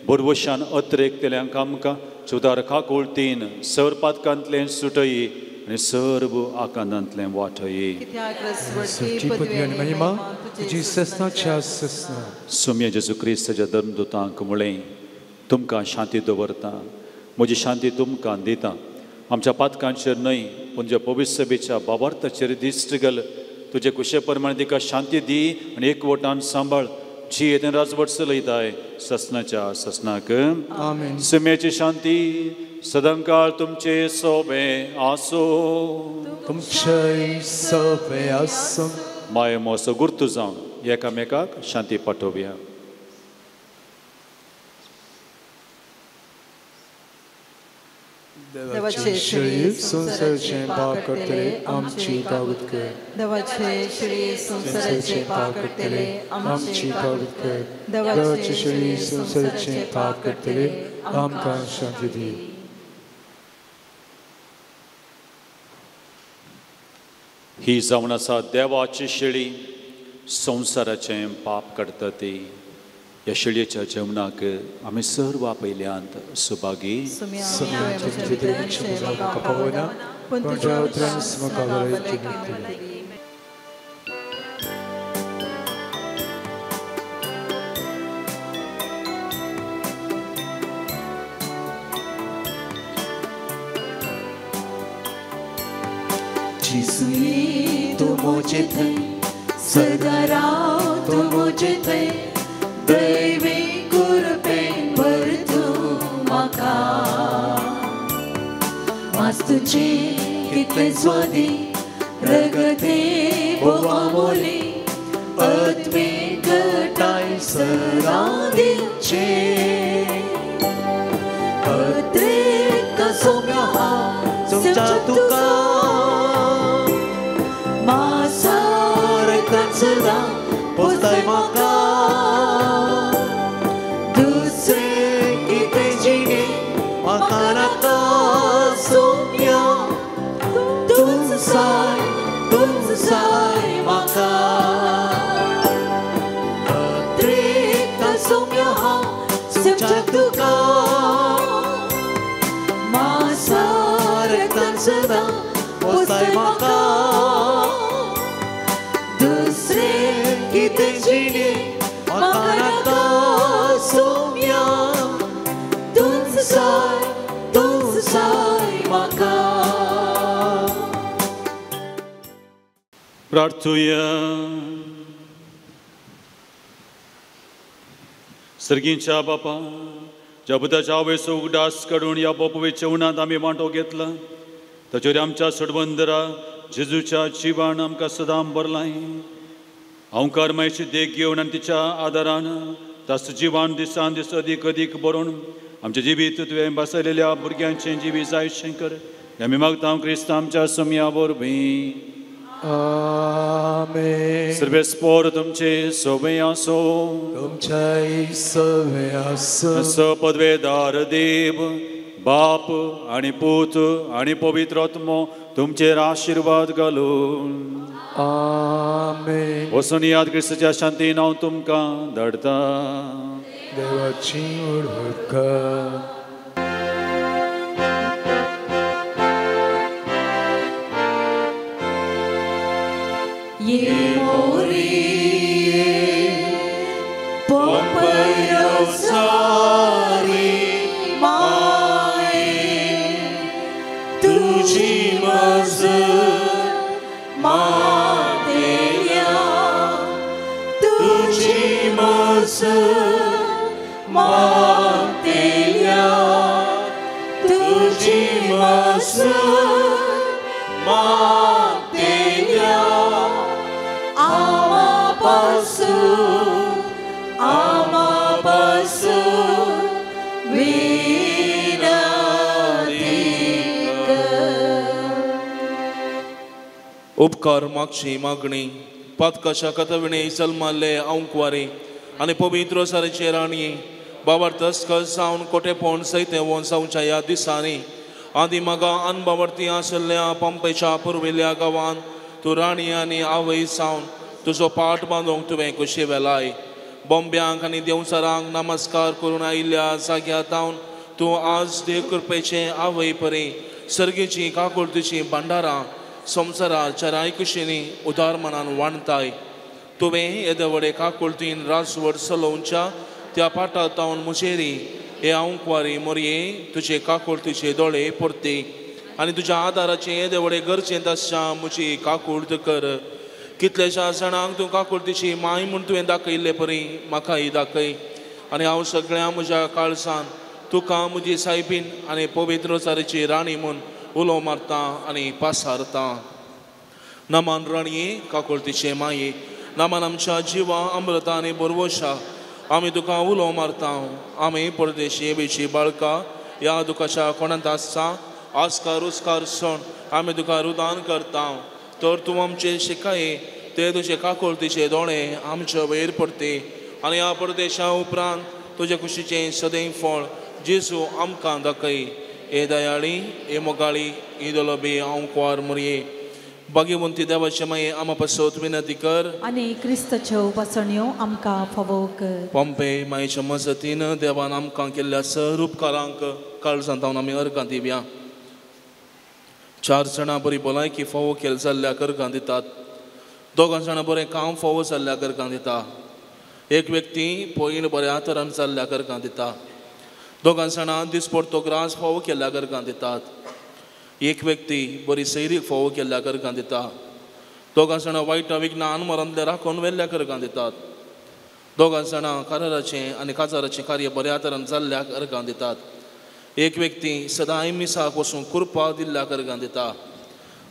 बरवशान अत्रेकतल्यांक आमकां चुदार काकुळतीन सर पातकांतलें सुटयी आनी सर्व आकांतांतलें वाटयी. सोम्या जेजू क्रिस्ताच्या धर्मदूतांक म्हळें, तुमकां शांती दवरता, म्हजी शांती तुमकां दिता. आमच्या पातकांचेर न्हय पूण ज्या पवित्र सभेच्या बाबार्थाचेर दिश्ट घाल. तुजे कुशे प्रमाणे तिका शांती दी आनी एकवटान सांबाळ. जी येते राजवट चलयताय ससनाच्या ससनाक. सुम्याची शांती सदांकाळ तुमचे सोबे आसो. तुमचे सोबे आसो. माये मोसो गुर्तू जावन एकामेकाक शांती पाठोवया. देवाचे शेळी संवसाराचें पाप करतले आमची कागद कर. देवाचे शेळी संवसाराचें पाप करतले आमची कागद कर. देवाचे शेळी संवसाराचें पाप करतले आमकां शांती दी. ही जावन आसा देवाची शेळी संवसाराचें पाप करता ती. ह्या शेळयेच्या जेवणाक आमी सर्व पयल्यांत सुभागी. तूं म्हजे थंय सदां राव, तूं म्हजे थंय दैवी कृपेन भर तूं म्हाका. मास तुजें कितलें स्वादी रगते बोवामोली आत्मीक घटाय सदां दिवचे. अत्रेक सोम्या हांव समजा तुका मासारकान सदां पोसताय म्हाका. दुसरें कितें जिणें म्हाका नाका सोम्या, तूंच जाय तूंच जाय म्हाका. अत्रेक सोम्या हांव समजा तुका मासारकान सदां पोसताय म्हाका. जिणे म्हाका नाका सोम्या तूंच जाय तूंच जाय म्हाका. प्रार्थुया. सर्गींच्या बापा, ज्या बुधाच्या आवयचो उगडास काडून ह्या बोपवेच्या उणांत आमी वांटो घेतला, ताचेर आमच्या सडबंदरा जेजूच्या जिवान आमकां सदां भरलाय. हांवकार मायची देख घेवन आनी तिच्या आदारान ताचो जिवान दिसान दीस अदीक अदीक बरोवन आमचें जिवीत तुवें बसयलेल्या भुरग्यांचें जिवीत जाय शंकर आमी मागता क्रिस्त आमच्या सम्या वरवीं. आमेन. सर्वेस्पोर तुमचे सोबे आसो, तुमच्याय सोबे आसो. सपदवेदार देव बाप आनी पूत आनी पवित्र आत्मो तुमचेर आशिर्वाद घालून. आमेन. वचून याद क्रिस्ताच्या शांतीन हांव तुमकां धाडटा. देवाची उडका. ये मोरिये पोपयो सारी माए तुझी मज मातेल्या तुझी मज मातेल्या तुझी मज मातेल्या आमापासून विनंती कर. उपकार मागची मागणी. पातकाच्या कथविणे जल्माल्ले अंकवारी आनी पवित्र सारेचे राणी बाबर तस्कस जावन कोटेपण सयते वोन जावच्या ह्या दिसांनी आदी मागा अनबावर्ती आशिल्ल्या पंपेच्या पुर्विल्ल्या गांवान तूं राणी आनी आवय जावन तुजो पाट बांदूंक तुवें कुशी वेलाय. बोंब्यांक आनी देंवचारांक नमस्कार करून आयिल्ल्या जाग्या तावन तूं आज देव कृपेचे आवय परी सर्गीची काकुळतीची भांडारां संवसारार चाराय कुशींनी उदार मनान वांटताय. तुवें येदे व्हडे काकुळतीन राजवट चलोवच्या त्या पाटा तावन मुजेरी हे आंकवारी मोरये तुजे काकुळतीचे दोळे परती आनी तुज्या आदाराचे येदे व्हडे गरजेंत आसच्या म्हजी काकुळत कर. कितल्याश्या जाणांक तूं काकुळतीची माय म्हूण तुवें दाखयल्ले परी म्हाकाय दाखय आनी हांव सगळ्या म्हज्या काळजान तुका म्हजी सायबीन आनी पवित्र सारीची राणी म्हूण उलो मारता आनी पासारता. नमान राणये काकुळतीचे माये, नमान आमच्या जिवा अमृता आनी बोरवशा आमी तुका उलो मारता. आमी परदेशी बेची बाळका ह्या दुखाच्या कोणांत आसता आस्कार उस्कार सण आमी तुका रुदान करता. तर तूं आमचे शिकाये ते तुजे काकुळतीचे दोळे आमचे वयर पडते आनी ह्या परदेशा उपरांत तुजे कुशीचें सदैव फळ जेजू आमकां दाखय. हे दयाळी हे मोगाळी हे दलोबी हांव मोरये भाग्यवंती देवाचे माये आमा पासत विनंती कर आनी क्रिस्ताच्यो उपासण्यो आमकां फावो कर. पंपे मायेच्या मजतीन देवान आमकां केल्ल्या सर उपकारांक काळजांत जावन आमी अर्गां दिवया. चार जाणां बरी भलायकी फावो केल जाल्ल्या अर्गां दितात, दोगां जाणां बरें काम फावो जाल्ल्या अर्गां दिता, एक व्यक्ती पयण बऱ्या तरान जाल्ल्या अर्गां दिता, दोगां जाणां दिसपडतो ग्रास फावो केल्ल्या अर्गां दितात, एक व्यक्ती बरी सैरीक फावो केल्ल्या अर्गां दिता, दोगां जाणां वायट विघ्नान मरांतले राखून व्हेल्ल्या अर्गां दितात, दोगां जाणां कराराचें आनी काजाराचें कार्य बऱ्या तरान जाल्ल्या अर्गां दितात, एक व्यक्ती सदांय मिसाक वचून कृपा दिल्ल्या अर्गां दिता,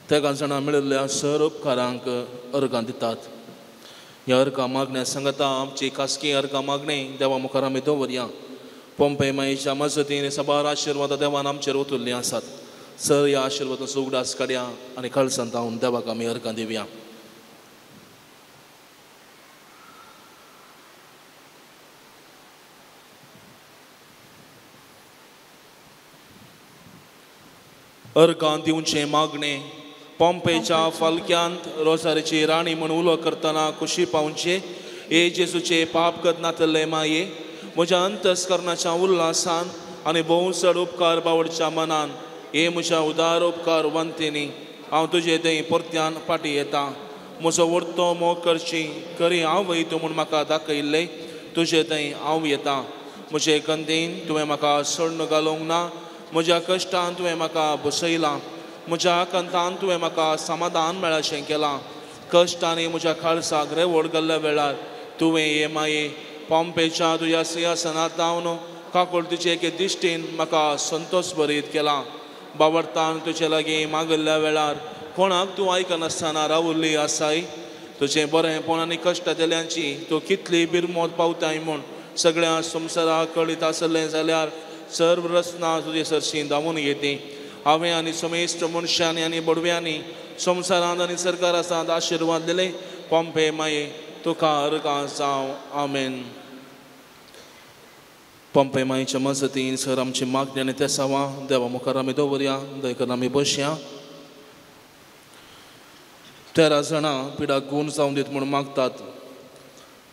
तेगां जाणां मेळिल्ल्या सर उपकारांक अर्गां दितात. ह्या अर्गां मागण्या सांगता आमची खासगी अर्गां मागणें देवा मुखार आमी दवरया. पंपे मायेच्या मजतीन सबार आशिर्वाद देवान आमचेर ओतुल्लीं आसात. सर ह्या आशिर्वादाचो उगडास काडया आनी काळजांत जावन देवाक आमी अर्गां दिवया. अर्गां दिवचें मागणें. पंपेच्या फालक्यांत रोजारीची राणी म्हूण उलो करतना खुशी पावचे हे जेजूचे पाप करनातले माये म्हज्या अंतस्करणाच्या उल्हासान आनी भोव चड उपकार बावडच्या मनान हे म्हज्या उदार उपकार वंतीनी हांव तुजे थंय परत्यान फाटीं येता. म्हजो वर्तो मोग करची करी आवय तूं म्हूण म्हाका दाखयल्लें तुजे थंय हांव येता. म्हजे कंदीन तुवें म्हाका सोडून घालूंक ना, म्हज्या कश्टान तुवें म्हाका बसयलां, म्हज्या आकांतान तुवें म्हाका समाधान मेळशें केलां. कश्ट आनी म्हज्या काळसाक रेवड घाल्ल्या वेळार तुवें हे माये पोम्पेच्या तुज्या सिंहासनांत धांवन काकुळटीचे एके दिश्टीन म्हाका संतोश भरीत केला. बावडतान तुजे लागीं मागिल्ल्या वेळार कोणाक तूं आयकनासतना रावल्ली आसाय. तुजें बरेंपण आनी कश्टांतल्यांची तूं कितली बिरमोत पावताय म्हूण सगळ्या संवसाराक कळीत आसलें जाल्यार सर्व रचना तुजे सरशीं धांवून येती. हांवें आनी समेस्त मनशांनी आनी बडव्यांनी संवसारांत आनी सरकारांत आशिर्वाद दिले पोम्पे माये तुका अर्गां जावं. आमेन. पोम्पे मायेच्या मजतीन सर आमची मागणी आनी तेसावां देवा मुखार आमी दवरया. दयकरून आमी बसया. 13 जाणां पिडाक गूण जावं दीत म्हूण मागतात,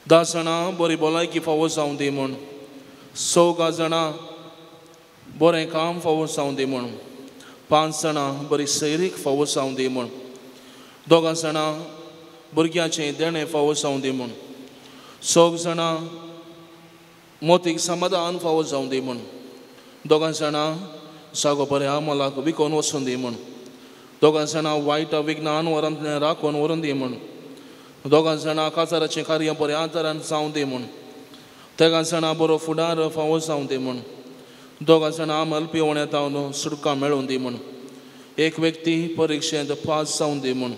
10 जाणां बरी भलायकी फावो जावं दी म्हूण, 4 जाणां बरें काम फावो जावं दी म्हूण, 5 जाणां बरी सैरीक फावो जावं दी म्हूण, 2 जाणां भुरग्याचें देणें फावो जावं दी म्हूण, 6 जाणां मोतीक समाधान फावो जावं दी म्हूण, 2 जाणां जागो बऱ्या मोलाक विकोन वचून दी म्हूण, 2 जाणां वायट विज्ञान वरांतल्यान राखून व्हरून दी म्हूण, 2 जाणां काजाराचें कार्य बऱ्या आदारान जावं दी म्हूण, 3 जाणां बरो फुडार फावो जावं दी म्हूण, 2 जाणां मलपी उण्यां तावन सुटका मेळून दी म्हूण, एक व्यक्ती परिक्षेंत पास जावं दी म्हूण,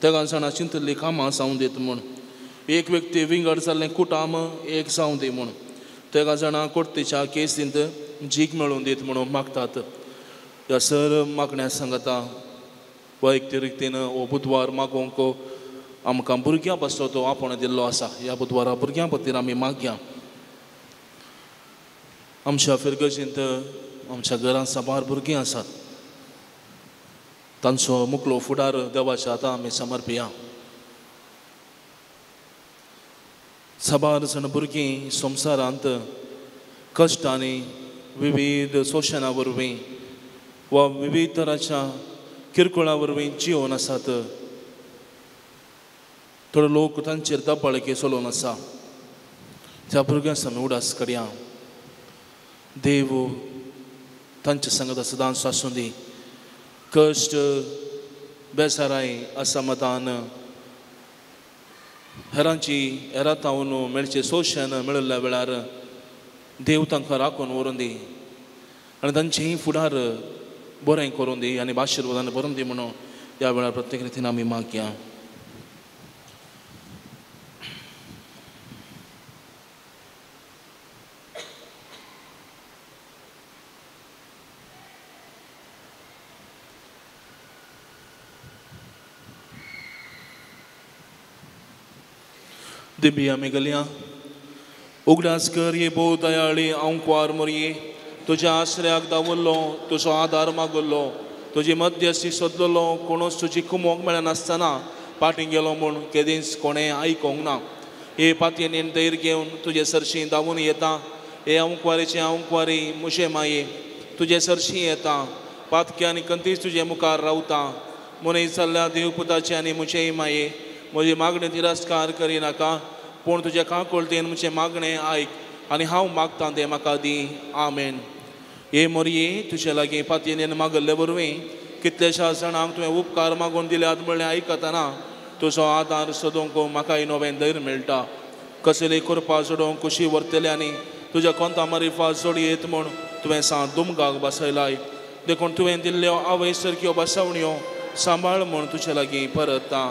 3 जाणां चिंतिल्लीं कामां जावं दीत म्हूण, एक व्यक्ती विंगड जाल्लें कुटाम एक जावं दी म्हूण, 3 जाणां कोर्तीच्या केसींत जीक मेळून दीत म्हणून मागतात. ह्या सर मागण्या सांगता वैयक्तीक रितीन हो बुधवार मागोवंक आमकां भुरग्यां पासतो तो आपोवणो दिल्लो आसा. ह्या बुधवारा भुरग्यां खातीर आमी मागया. आमच्या फिरगजींत आमच्या घरांत साबार भुरगीं आसात, तांचो मुकलो फुडार देवाच्या आतां आमी समर्पिया. साबार जाण भुरगीं संवसारांत कश्टांनी विविध शोशणा वरवीं वा विविध तराच्या किरकोळा वरवीं जिवन आसात. थोडे लोक तांचेर दबाळके चलोवन आसा. त्या भुरग्यांक आमी उडास करया. देव तांचे सांगत सदांच आसूं दी. कश्ट बेसाराय असमाधान हेरांची हेरां तावन मेळचें शोशण मेळिल्ल्या वेळार देव तांकां राखून व्हरून दी आनी तांचेंय फुडार बरें करून दी आनी आशिर्वादान भरून दी म्हणून ह्या वेळार प्रत्येक रितीन आमी मागया. दिव्या मेगल्या उगडास कर ये भोव दयाळी आंकवार मोरये, तुज्या आश्रयाक दावल्लो, तुजो आदार मागल्लो, तुजी मध्यस्थी सोदलेलो, कोणूच तुजी कुमोक मेळनासतना पाटीं गेलो म्हूण केदींच कोणें आयकोंक ना. हे पातयेन धैर्य घेवन तुजे सरशीं धांवून येता. हे आंकवारीचे आंकवारी म्हजे माये तुजे सरशीं येता. पातके आनी कंतीच तुजे मुखार रावता. मनीस जाल्ल्या देवपुताचे आनी म्हजेय माये म्हजी मागणें तिरस्कार करिनाका, पूण तुज्या काकुळटेन म्हजें मागणें आयक आनी हांव मागतां तें म्हाका दी. आमेन. हे मोरये तुजे लागीं पातयेन मागल्ले वरवीं कितल्याश्या जाणांक तुवें उपकार मागून दिल्यात म्हणलें आयकतना तुजो आदार सोदूंक म्हाकाय नवें धैर्य मेळटा. कसली कृपा जोडूंक कुशी व्हरतले आनी तुज्या कोंता मारिफा जोडयेत म्हूण तुवें सांत दुमगाक बसयलाय. देखून तुवें दिल्ल्यो आवय सारक्यो बसवण्यो सांबाळ म्हूण तुजे लागीं परतता.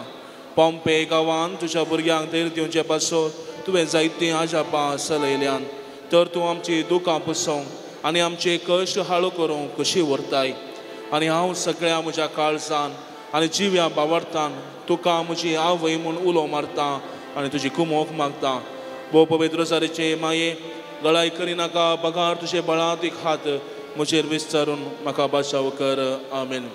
पोम्पे गांवान तुज्या भुरग्यांक धैर्य दिवचे पासत तुवें जायतीं आजापां चलयल्यान, तर तूं आमची दुकां पुसोवंक आनी आमचे कश्ट हाळू करूंक कशी व्हरताय. आनी हांव सगळ्या म्हज्या काळजान आनी जिव्या बावडतान तुका म्हजी आवय म्हूण उलो मारता आनी तुजी कुमोक मागता. भोव पवित्र रोजारीचे माये गळाय करिनाका, बगार तुजे बळांत हात म्हजेर विस्तारून म्हाका बाचाव कर. आमेन.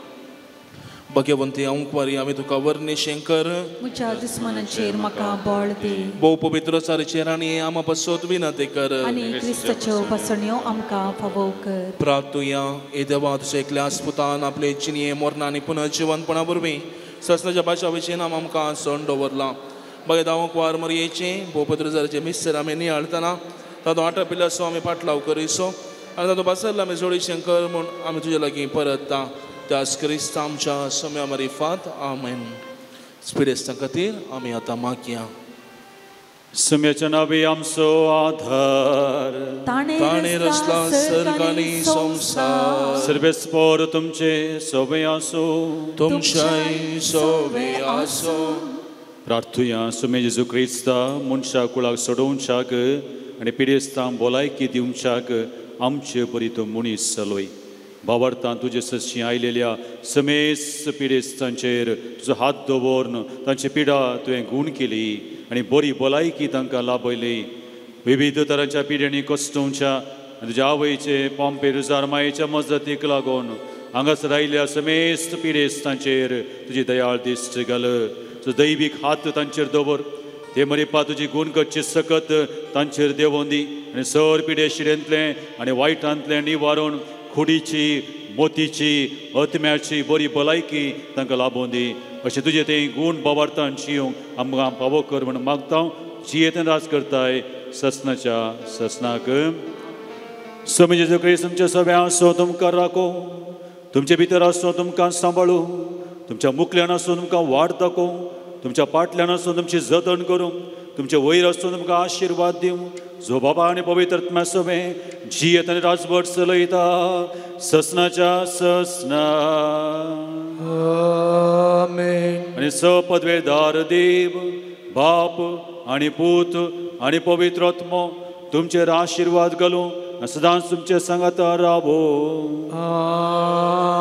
भगवंती आंकवारी आमी तुका वर्णिशें कर. म्हज्या दुस्मनाचेर म्हाका बळ दी. भोव पवित्र रोजारीचे राणी आमा पासत विनंती कर आनी क्रिस्ताच्यो बसण्यो आमकां फावो कर. प्रार्थुया. हे देवा, तुज्या एकल्या पुतान आपले जिणये मरणा आनी पुनर्जिवनपणा वरवीं ससनाच्या बाशावेचें नाम आमकां सण दवरलां. मागीर धांवक वार मरयेचें भोवपत्र जाराचें मिस्तर आमी नियाळतना तातूंत आटा पिलासो आमी पाटलाव करिसो आनी तातूंत बासरला आमी जोडी शंकर म्हूण आमी तुजे लागीं परतता. त्याच क्रिस्त आमच्या सम्या मारिफात आमेन. पिडेस्तां खातीर आमी आतां मागया. सम्याच्या नावे आमचो आधार ताणें रचला सर्ग आनी संवसार. सर्वेस्पर तुमचे सोबे आसूं तुमच्याय सोबे आसूं. प्रार्थुया. सुमे जेजू क्रिस्ता मनशा कुळाक सोडोवच्याक आनी पिडेस्तांक भलायकी दिवच्याक आमचे बरी तूं मनीस चलय. बाबार्थान तुजे सशी आयलेल्या समेस्त पिडेस्तांचेर तुजो हात दवरून तांची पिडा तुवें गूण केली आनी बरी भलायकी तांकां लाभयली. विविध तरांच्या पिड्यांनी कश्टोवच्या आनी तुज्या आवयचे पोंपे रुजार मायेच्या मजतीक लागून हांगासर आयिल्ल्या समेस्त पिडेस्तांचेर तुजी दयाळ दिश्ट घाल. तुजो दैवीक हात तांचेर दवर. ते मरिपा तुजी गूण करची सकत तांचेर देंवोवन दी आनी सर पिडे शिरेंतलें आनी वायटांतलें निवारून कुडीची मोतीची आत्म्याची बरी भलायकी तांकां लाभोवन दी. अशें तुजें तें गूण बाबार्थान शिवंक आमकां पावो कर म्हूण मागता. जियेतन राज करताय ससनाच्या ससनाक. स्वामी जेजू क्रिस्त तुमच्या सगळ्या आसो तुमकां राखो, तुमचे भितर आसो तुमकां सांबाळू, तुमच्या मुखल्यान आसून तुमकां वाट दाखोवं, तुमच्या पाटल्यान आसून तुमची जतन करूं, तुमचे वयर आसून तुमकां आशिर्वाद दिवं. जो बाबा आनी पवित्र आत्म्या सवें जियेत आनी राजवट चलयता ससनाच्या ससना. आमेन. आनी स पदवेदार देव बाप आनी पूत आनी पवित्र आत्मो तुमचेर आशिर्वाद घालूं आनी सदांच तुमचे सांगाता रावो.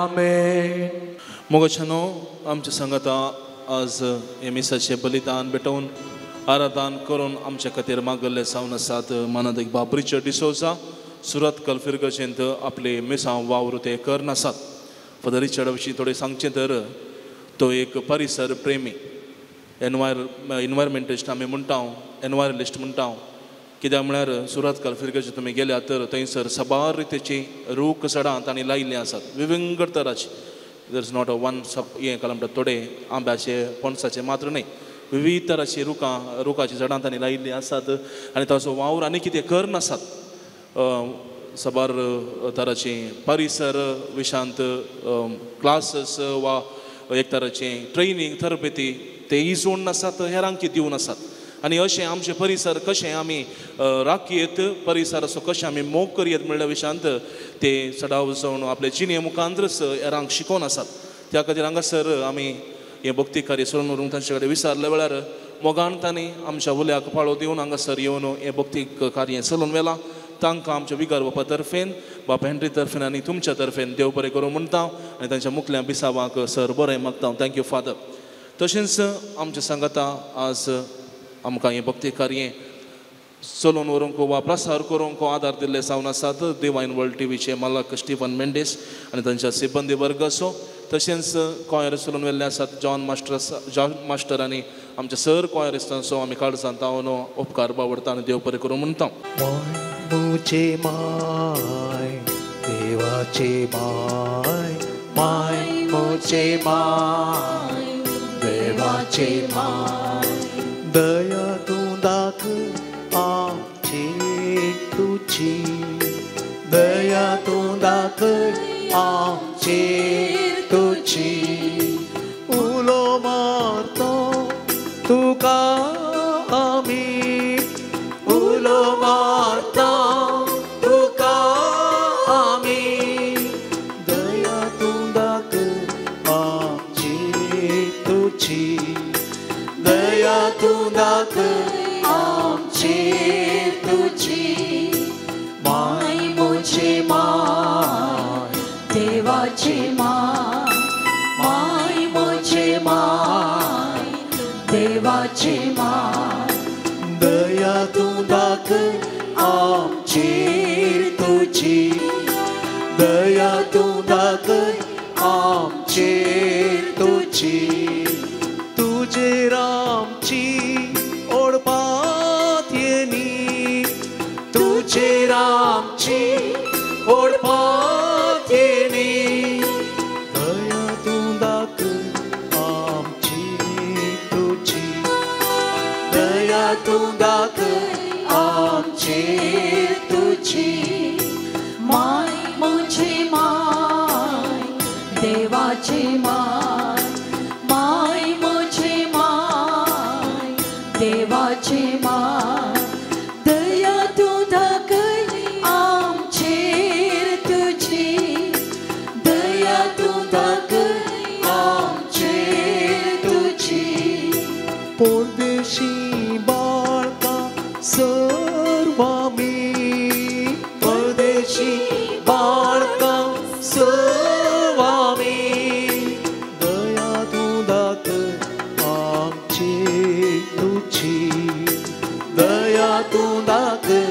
आमेन. मोगाच्यानो आमच्या सांगाता आज हे मिसाचें बलिदान भेटोवन आराधन करून आमच्या खातीर मागल्ले जावन आसात मानादीक बाब रिचर्ड डिसोजा सुरतकल फिरगजेंत आपले मिसां वावर ते करनासात. फादर रिचर्ड विशीं थोडें सांगचें तर तो एक परिसर प्रेमी, एनवायरमेंटिस्ट आमी म्हणटा, एनवायरलिस्ट म्हणटा. कित्याक म्हळ्यार सुरतकल फिरगजे तुमी गेल्या तर थंयसर साबार रितीची रूख झाडां तांणी लायिल्लीं आसात विविंगड तराची. There is not a one सब हें कलम म्हणटात थोडे आंब्याचे पणसाचे मात्र न्हय, विविध तराची रुखां रुखाचीं झाडां तांणी लायिल्लीं आसात आनी ताचो वावर आनी कितें करनासात. साबार तराचीं परिसर विशांत क्लासीस वा एक तराचें ट्रेनींग थरपेती तेयी जोडून आसात हेरांक दिवन आसात. आनी अशें आमचें परिसर कशें आमी राखयेत, परिसराचो कशें आमी मोग करयेत म्हणल्या विशांत ते चडाव जावन आपले जिणे मुखांतच हेरांक शिकोवन आसात. त्या खातीर हांगासर आमी हें भक्ती कार्य सोडून व्हरूंक तांचे कडेन विचारल्या वेळार मोगान तांणी आमच्या उल्याक पाळो दिवन हांगासर येवन हें भक्ती कार्य चलोवन व्हेलां. तांकां आमच्या विगार बापा तर्फेन, बाप हेनरी तर्फेन आनी तुमच्या तर्फेन देव बरें करूं म्हणटा आनी तांच्या मुखल्या बिसावांक सर बरें मागता. Thank you father. तशेंच आमच्या सांगाता आज आमकां हें भक्ती कार्य चलोवन व्हरूंक वा प्रसार करूंक आदार दिल्ले जावन आसात डिवायन वर्ल्ड टिवीचे मालक स्टिफन मेंडीस आनी तांच्या सिब्बंदी वर्गाचो. तशेंच कॉयर चलोवन व्हेल्ले आसात जॉन मास्टर आनी आमच्या सर कॉयरिस्टांचो आमी काळजांत तावन उपकार बावडता आनी देव बरें करूं म्हणटा. मुझे my देवाचे my, my मुझे my देवाचे my, दया तूं दाख आमची तुझी, दया तूं दाख आमची तुझी, उलो मारतो तुका आमी, उलो मारता तुका आमी, दया तूं दाख आमची तुझी, दया तूं दाख आमची तुझी, my मुझे my देवाची my, my मुझे my देवाची my, दया तूं दाख आमचेर तुझी, दया तूं दाख आमचेर तुझी, तुजेर आमची ओडपात येनी, तुजेर आमची ओडपात येनी, दया तूं दाख आमचेर आमचेर तुजी माय म्हजी माय देवाची माय माय म्हजी माय देवाची माय दया तूं दाखय आमचेर तुजी दया तूं दाखय आमचेर तुजी परदेशी बाळका सर्वामी परदेशी बाळका सर्वामी दया तूं दाखय आमचेर तुजी दया तूं दाखय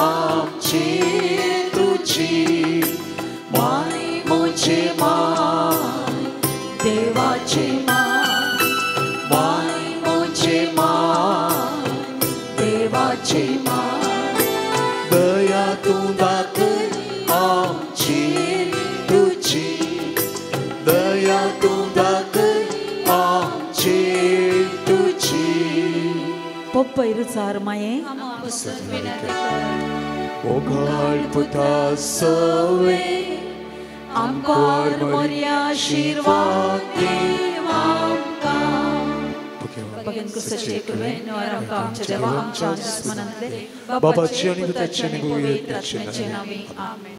आमचेर तुजी माय म्हजी माय देवाची माय माय म्हजी माय देवाची माय दया तूं दाखय आमचेर तुजी दया तूं दाखय आमचेर तुजी पप्पय रुचार माये ओघाळ पुता सवे आमकां मोरया आशीर्वाद देव आमकां भगन कुसचे कृपेन आमकां आमच्या देवा आमच्या दुस्मनांतले बाबाची आनी पुताची आनी पवित्र आत्म्याचे नांवे आमेन.